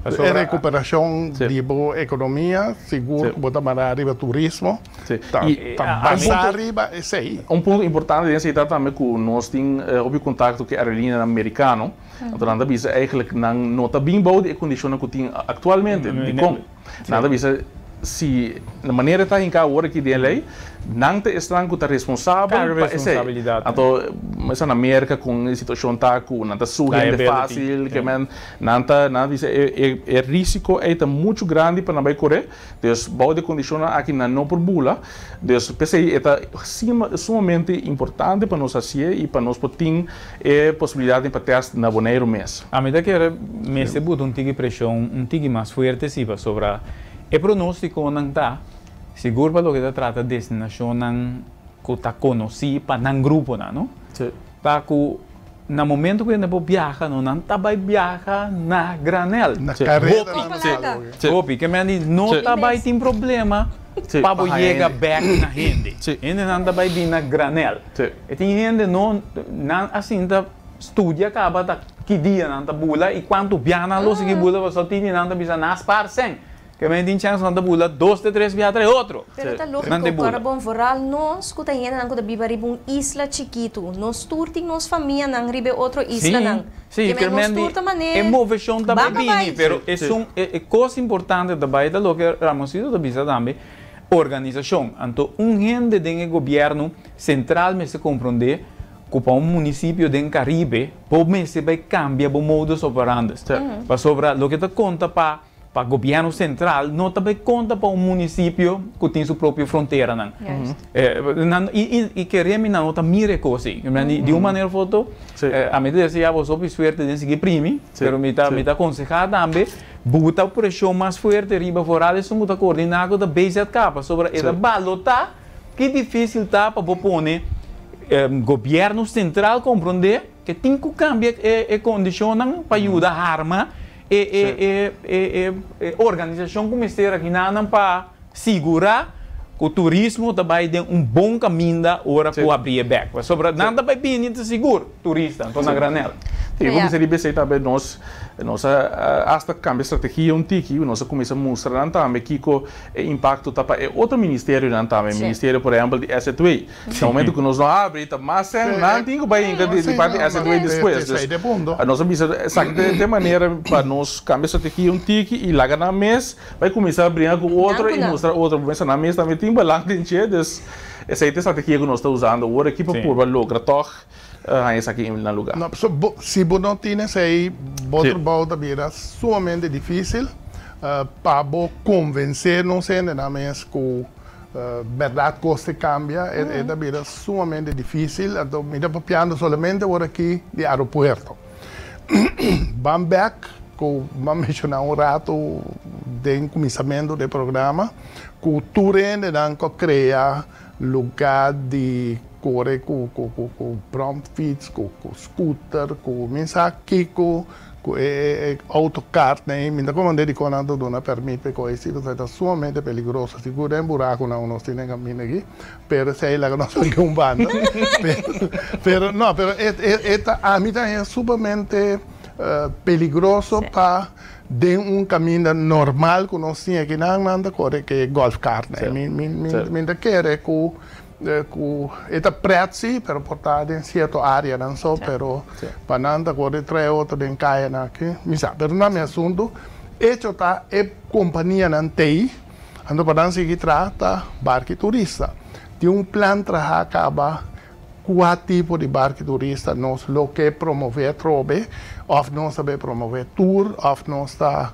E rekuperashon di bo ekonomia sigur ku bo ta mara riba turismo ta basa riba esei. Un punto importante den esei ta tambe ku nos tin hopi kontakto ku e aerolíneanan merikano, anto nan ta bisa eigentlik nan no ta bin bou di e kondishonnan ku tin aktualmente. Dikon? Nan ta bisa si na manera ta hinká awor aki den e lei, nan ta esnan ku ta responsabel pa esei. Anto mester na Merka kon e situashon ta ku nan ta sugi hende fásil, ke men nan ta nan ta bisa e e risiko ei ta muchu grandi pa nan bai kore, dus bou di e kondishonnan aki nan no por bula. Dus p'esei e ta sumamente importante pa nos hasié i pa nos por tin e posibilidatnan pa tèst na Boneiru mes. Ami ta kere mester buta un tiki preshon un tiki mas fuerte si pasobra e pronóstikonan ta sigur pa loke ta trata destinashonnan ku ta konosí pa nan gruponan no ta ku na momento ku hende por biaha no nan ta bai biaha na granel hopi hopi ke men di no ta bai tin problema pa bo yega bek na hende hendenan ta bai bin na granel e tin hende no nan a sinta Studia kaba ta ki dia nan ta bula i kuantu bia nan lo sigui bula pasobra tin di nan ta bisa nan a spaar sèn ke men tin chèns nan ta bula dos te tres bia tras otro. Pero ta lógiko ku ora bon vooral nos ku ta hendenan ku ta biba riba un isla chikitu nos tur tin nos famianan riba e otro islanan Sí, ke men nos tur ta e manera moveshon ta bai baka bai. bini pero esun e kos importante ta bai ta loke Ramonsito ta bisa tambe organisashon anto un hende den e gobièrnu sentral mester komprondé ku pa un munisipio den Karibe bo mester bai kambia bo modus operandus. Pasobra loke ta konta pa pa gobièrnu sentral no ta bai konta pa un munisipio ku tin su propio fronteranan. I kere mi nan no ta mira e kos ei. Di un manera òf otro ami ta deseá boso hopi suerte den sigui primi, pero mi ta mi ta akonsehá tambe buta preshon mas fuerte riba foral esun ku ta koordiná ku ta BZK pasobra e ta balotá. Ki difísil ta pa bo pone gobièrnu sentral komprondé ke tin ku kambia e kondishonnan pa yuda harma e organisashon ku mester akinanan pa sigurá ku turismo ta bai den un bon kaminda ora ku abri e bèk. Pasobra nan ta bai bini ta sigur turista, anto na granèl. Sí, ku bisa di besei tambe nos nos a hasta kambia strategia un tiki, nos a kuminsá mustra nan tambe kiko e impakto ta pa e otro ministerionan tambe, ministerio por ehèmpel di SZW. Na momento ku nos no habri ta mas sèn nan tin ku bai hinka di parti di SZW despues. Dus nos a bisa esaki ta e manera pa nos kambia strategia un tiki i laga nan mes bai kuminsá bringa ku otro i mustra otro. Bo mester nan mes tambe tin balang den dje, dus esei ta e strategia ku nos ta usando awor aki pa purba logra tòg haña esaki na lugá. No, so bo, si bo no tin esei, bo trabou ta bira sumamente difísil pa bo konvensé nos hendenan mes ku bèrdat kos ta kambia, e ta bira sumamente difísil. Anto mi ta papiando solamente awor aki di aeropuerto. Ban bèk ku mi a menshoná un ratu den kuminsamentu di e programa ku tur hendenan ku a krea lugá di kore ku bromfiets, ku scooter, ku mi sa kiko, ku e autocart nan ei, mi ta komand'é dikon nan ta duna pèrmit pa e kos ei, pasobra ta sumamente peligroso, sigur den burakunan ku nos tin den kaminda aki, pero esei laga nos pone un banda, pero no, pero e ta, ami ta haña sumamente peligroso pa Den un caminda normal cu nos tin aki nan, nan ta core cu e golf cart nan. Mi, mi, mi, mi ta kere cu, cu e ta pret si, pero por ta den cierto areanan so, pero pa nan ta core trae otro den cayanan aki, mi sa. Pero na mi asunto, hecho ta e companianan t'ey, anto pa nan sigui traha ta barki turista. Tin un plan traha caba Kua tipo di barki turista nos lo ke promové atrobe òf nos ta bai promové tur òf nos ta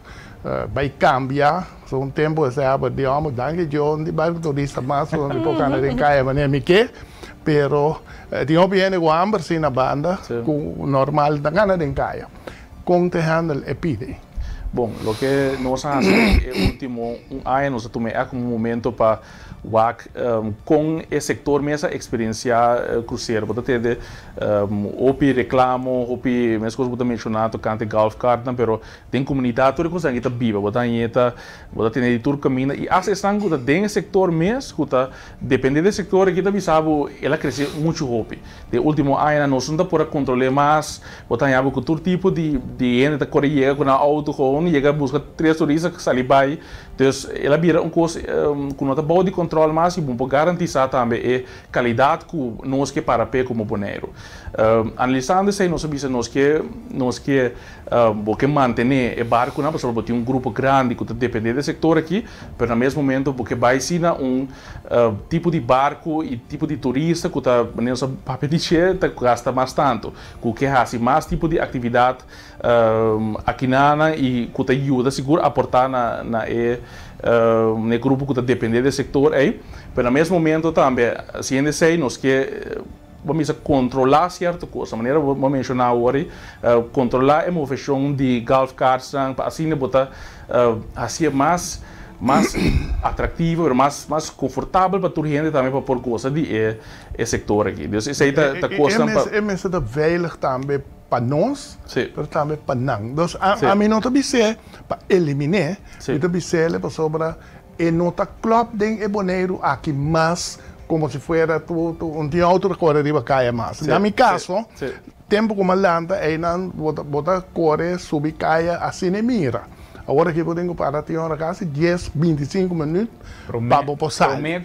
bai kambia? So un tempu esei a di hòmber danki Dios di barki turista mas ku mi por kanda den kaya manera mi ke pero tin hopi hende ku hamber si na banda ku normal ta kanda den kaya. Kon ta handle e pidi? Bon, loke nos a hasi e ultimo un aña nos a tuma e komo momento pa Wak kon e sektor mes a eksperensiá krusero. Bo ta tende hopi reklamo, hopi meskos bo ta menshoná tokante golf cartnan, pero den komunidat tur e kosnan aki ta biba. Bo ta hañ'é ta, bo ta tende di tur kaminda i asta esnan ku ta den e sektor mes, ku ta dependé di e sektor aki ta bisa bo el a krese muchu hopi. Den último añanan nos no ta por a kontrol'é mas, bo ta haña bo ku tur tipo di di hende ta kore yega ku nan outo gewoon yega buska tres turista sali bai. Dus el a bira un kos ku no ta bou di kòntròl mas i bo por garantisá tambe e kalidat ku nos ke para p'e komo Boneiru. Analisando esei nos a bisa nos ke nos ke bo ke mantené e barkunan pasobra bo tin un grupo grandi ku ta dependé di e sektor aki, pero na mes momento bo ke bai si na un tipo di barku i tipo di turista ku ta manera nos a papia di dje ta gasta mas tantu, ku ke hasi mas tipo di aktividat Akinana i ku ta yuda sigur aportá na na e na e grupo ku ta dependé di e sektor ei. Pero na mes momento tambe hasiendo esei nos ke bo a bisa kontrolá sierto kos. Manera bo a menshoná awor ei, kontrolá e moveshon di golf cartsnan pa asina bo ta hasié mas mas atraktivo pero mas mas konfortabel pa tur hende tambe pa por gosa di e e sektor aki. Dus esei ta ta kosnan pa. E mester ta veilig tambe Pa nos, pero tambe pa nan. Dus ami no ta bis'é pa eliminé, mi ta bis'é pasobra e no ta klòp den e Boneiru aki mas komo si fuera tu un tin outo ta kore riba kaya mas. Na mi kaso, tempu ku mi a lanta einan bo ta kore subi kaya asina e mira. Awor aki bo tin ku para tin ora kasi dies, 25 minüt pa bo por sali. Promé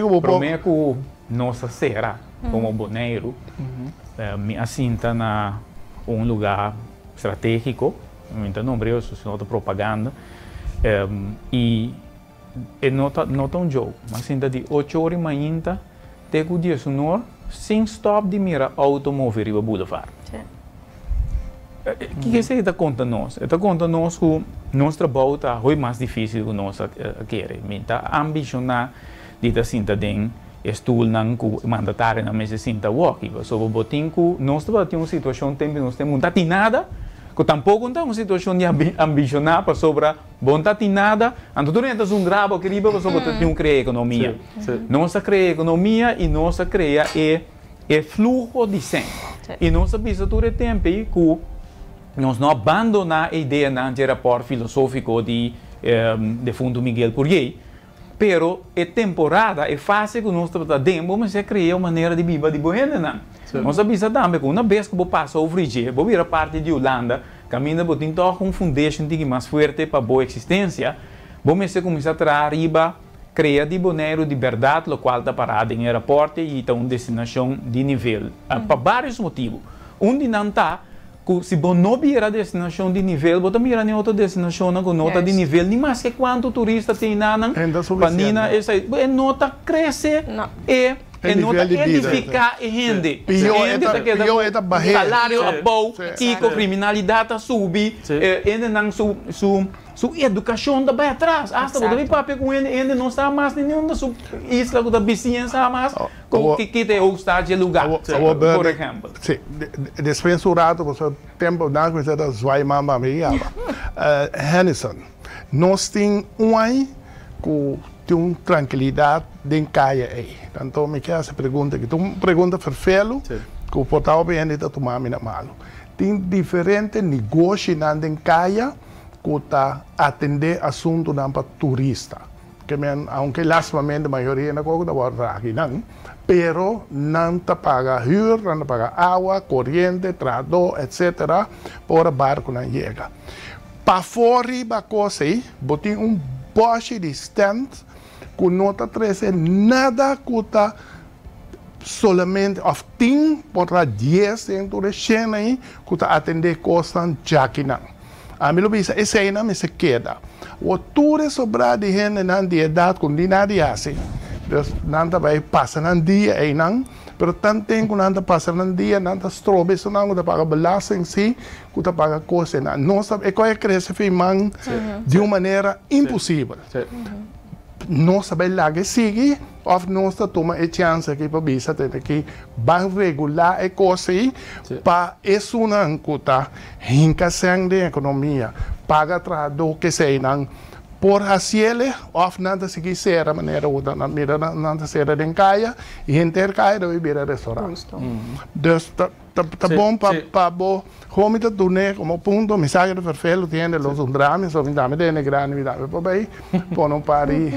ku bo por. Promé ku nos a sera komo Boneiru. Mi a sinta na un lugá stratégiko, mi ta nombra eso si no ta propaganda, i e no ta no ta un joke. Mi a sinta di ocho ora i mainta te ku diesunor sin stòp di mira outo move riba bulevar. Kiko esei ta konta nos? E ta konta nos ku nos trabou ta hopi mas difísil ku nos a kere. Mi ta ambishoná di ta sinta den e stoelnan ku e mandatarionan mester sinta awor-aki. Pasobra bo tin ku, nos tabata tin un situashon tempu nos tempu no ta tin nada, ku tampoko no ta un situashon di ambishoná pasobra bo no ta tin nada, anto tur hende ta zundra bo aki riba pasobra bo ta tin un krea ekonomia. Nos a krea ekonomia i nos a krea e e fluho di sèn. I nos a bisa tur e tempu ei ku nos no a bandoná e ideanan dje rapòrt filosófiko di defuntu Miguel Pourier, Pero e temporada, e fase ku nos tabata den, bo mester krea un manera di biba di bo hendenan. Nos a bisa tambe ku una bes ku bo pasa over dje, bo bira parti di Hulanda, kaminda bo tin tòg un fundashon tiki mas fuerte pa bo eksistensia, bo mester kuminsá traha riba krea di Boneiru di bèrdat lokual ta pará den e rapòrte i ta un destinashon di nivel pa vários motibu. Un di nan ta ku si bo no bira destinashon di nivel, bo ta mira ni otro destinashonnan ku no ta di nivel, ni maske kuantu turista tin nanan pa nina esei, e no ta krese e E no ta edifiká e hende. E hende ta keda ku salario abou, kiko, kriminalidat ta subi, e hendenan su su su edukashon ta bai atras. Asta bo ta bin papia ku hende, e hende no sa mas ni unda su isla ku ta bisiña sa mas ku ki ta e hoofdstad dje lugá, por ehèmpel. Si, despues un rato pasobra tempu nan kuminsá ta zwai man pa mi yama. Hennison, nos tin un aña ku tin un trankilidat den kaya ei. Anto mi ke hasi pregunta aki. Ta un pregunta ferfelu ku por ta hopi hende ta tuma mi na malu. Tin diferente negoshinan den kaya ku ta atendé asuntunan pa turista. Ke men, aunke lastimamente mayoria na koko ta wòrdu akinan, pero nan ta paga hür, nan ta paga awa, koriente, trahadó, etsetera, pa ora barkunan yega. Pafó riba kos ei, bo tin un bòshi di stènt ku no ta trese nada ku ta solamente òf tin por ta dies den tur e shena ei ku ta atendé kosnan djakinan. Ami lo bisa eseinan mester keda. Awor tur e sobrá di hendenan di edat ku no tin nada di hasi, dus nan ta bai pasa nan dia einan. Pero tanten ku nan ta pasa nan dia, nan ta stroba esunnan ku ta paga belasting si, ku ta paga kos einan. Nos ta, e kos a krese fin man di un manera imposibel. Nos ta bai laga e sigui òf nos ta tuma e chèns aki pa bisa tene ki ban regulá e kos ei pa esunnan ku ta hinka sèn den ekonomia, paga trahadó keseinan. Por hasiele of nan ta sigui sera manera ku ta mira nan ta sera den kaya i henter kaya ta bai bira restaurant. Dus ta ta bon pa pa bo homi ta dun'é komo punto mi sa ke ta ferfelu tin hende los un drami so mi tambe ta hende grandi mi tambe por bai pone un par di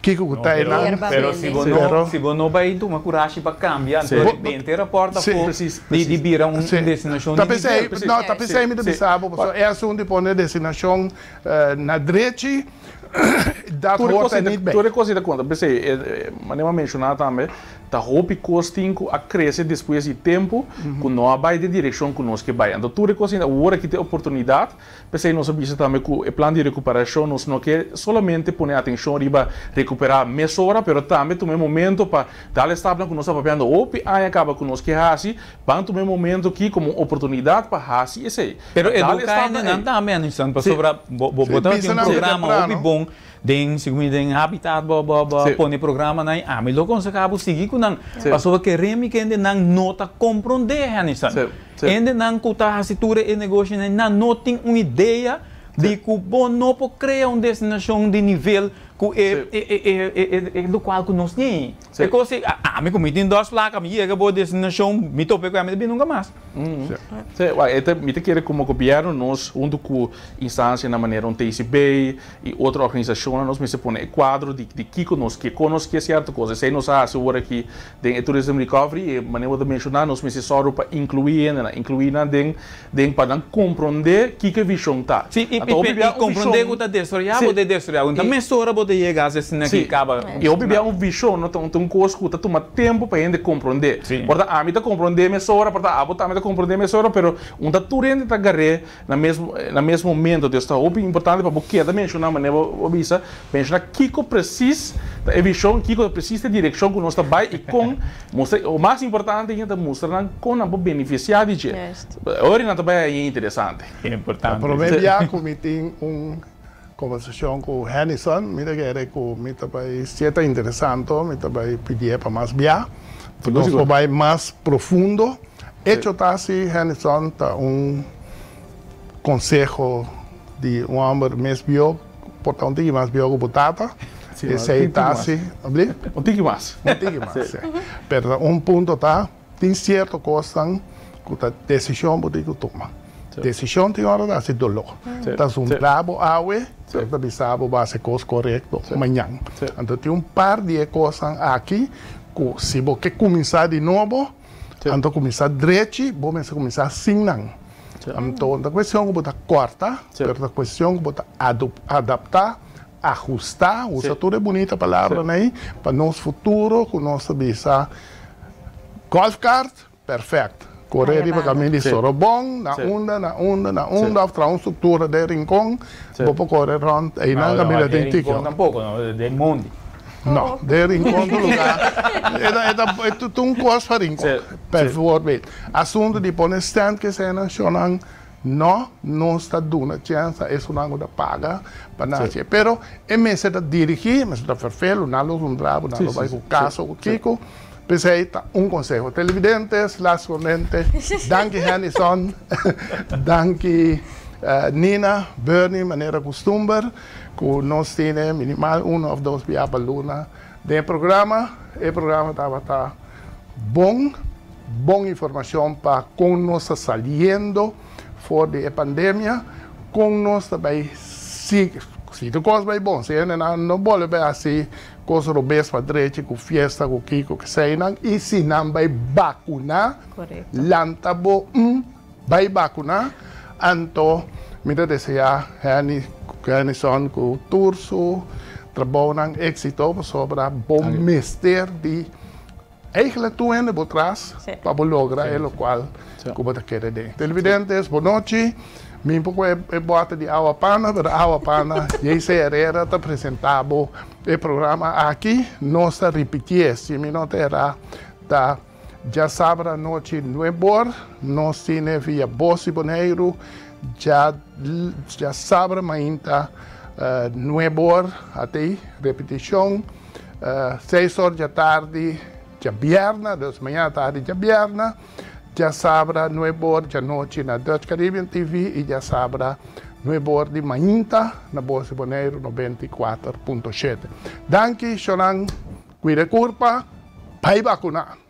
kiko ku ta einan. Pero si bo no si bo no bai tuma kurashi pa kambia anto repente raport afó di bira un destinashon di nivel. No ta p'esei mi ta bisa bo pasobra e asuntu di pone destinashon Na drechi, dat hoort er niet bij. Tur e kos ei ta konta. P'esei, manera mi a menshoná tambe, ta hopi kos tin ku a krese despues di tempu ku no a bai den direkshon ku nos ke bai. Anto tur e kos ei awor aki ta e oportunidat. P'esei nos a bisa tambe ku e plan di rekuperashon nos no ke solamente pone atenshon riba rekuperá mesora, pero tambe tuma e momento pa dal e stapnan ku nos a papiando hopi aña kaba ku nos ke hasi, ban tuma e momento aki komo un oportunidat pa hasi esei. Pero educa hendenan tambe Aniston pasobra bo bo ta tin un programa hopi bon den segun mi den habitat bo bo bo pone programanan y ami lo conseha bo sigui cu nan pasobra kere mi kende nan no ta compronde Aniston hendenan cu ta haci tur e negoshinan nan no tin un idea di cu bo no por crea un destinacion di nivel cu e e e locual cu nos tin. E kos ei, ami ku mi tin dos plaka, mi yega bo destinashon, mi tope ku e, mi ta bini nunka mas. Sí, wak, e ta, mi ta kere komo gobièrnu nos huntu ku instansianan manera un TCB i otro organisashonnan nos mester pone e kuadro di di kiko nos ke, kon nos ke sierto kos. Esei nos a hasi ora aki den e Tourism Recovery i manera bo ta menshoná nos mester sòru pa inkluí hendenan, inkluí nan den den pa nan komprondé kiko e vishon ta. Sí, i i komprondé ku ta desaroyá bo ta desaroyá. Ku ta mesora bo ta yega hasi asina ki kaba. I hopi bia un vishon no ta un kos ku ta tuma tempu pa hende komprondé. Por ta ami ta komprondé mesora, por ta abo tambe ta komprondé mesora, pero un ta tur hende ta gar'é na mes na mes momento. Entonces ta hopi importante pa bo keda menshoná manera bo bisa, menshoná kiko presis ta e vishon, kiko presis ta e direkshon ku nos ta bai i kon mustra, o mas importante ainda ta mustra nan kon nan por benefisiá di dje. Ora nan ta bai haña interesante. Importante. Promé bia ku mi tin un kombersashon ku Hennison, mi ta kere ku mi ta bai si e ta interesanto, mi ta bai pidié pa mas bia, pa nos por bai mas profundo. Echo ta si Hennison ta un konseho di un hòmber mes bieu, por ta un tiki mas bieu ku bo tata, esei ta si, Un tiki mas. Un tiki mas, si. Pero un punto ta. Tin sierto kosnan ku ta desishon bo tin ku tuma. Desishon tin ora ta hasi doló. Ta zundra bo awe, pero ta bisa bo bo hasi kos korekto mañan. Anto tin un par di e kosnan aki ku si bo ke kuminsá di nobo, Anto kuminsá drechi, bo mester kuminsá sin nan. Anto no ta kuestion ku bo ta kòrta, pero ta kuestion ku bo ta adaptá, ahustá, usa tur e bunita palabranan ei pa nos futuro ku nos ta bisa golf cart, Perfect. Kore riba kamin di Sorobon, na unda, na unda, na unda, of traha un struktura den Rincon, bo por kore rònt einan kaminda tin tiki. No, den Rincon tampoko, no, den mondi. No, den Rincon tur lugá. E ta, e ta, e ta un kos pa Rincon. Bijvoorbeeld, asuntu di pone stand ke eseinan shownan, no, nos ta duna chèns na esunnan ku ta paga pa nan hasi. Pero e mester ta dirigí, e mester ta ferfelu, nan lo zundra bo, nan lo bai ku kaso ku kiko. P'esei ta un konseho. Televidentes, lastimamente, danki Hennison, danki Nina, Bernie, manera kustumber ku nos tine minimal uno òf dos bia pa luna den e programa. E programa tabata bon, bon informashon pa kon nos ta saliendo for di e pandemia, kon nos ta bai sigui, si tur kos bai bon, si hendenan no bolbe bai hasi Kos robes pa drechi ku fiesta ku kiko keseinan i si nan bai bakuná lanta bo un bai bakuná anto mi ta deseá Henny Hennison ku tur su trabounan éksito pasobra bo mester di eigenlijk tur hende bo tras pa bo logra e lokual ku bo ta kere den. Televidentes bonochi, mi por kohe e bòter di awa pana pero awa pana JC Herrera ta presenta bo e programa aki, nos ta ripitié si mi no ta erá ta djasabra anochi nuebor nos tine via Bos di Boneiru djasabra mainta nuebor atei repetishon. Seis or djatardi djabièrnè, dus mañana tardi djabièrnè, djasabra nuebe or djanochi na Dutch Caribbean TV i djasabra nuebe or di mainta na Bos di Boneiru 94.7. Danki, Shonan, kuida e kurpa, bai bakuná!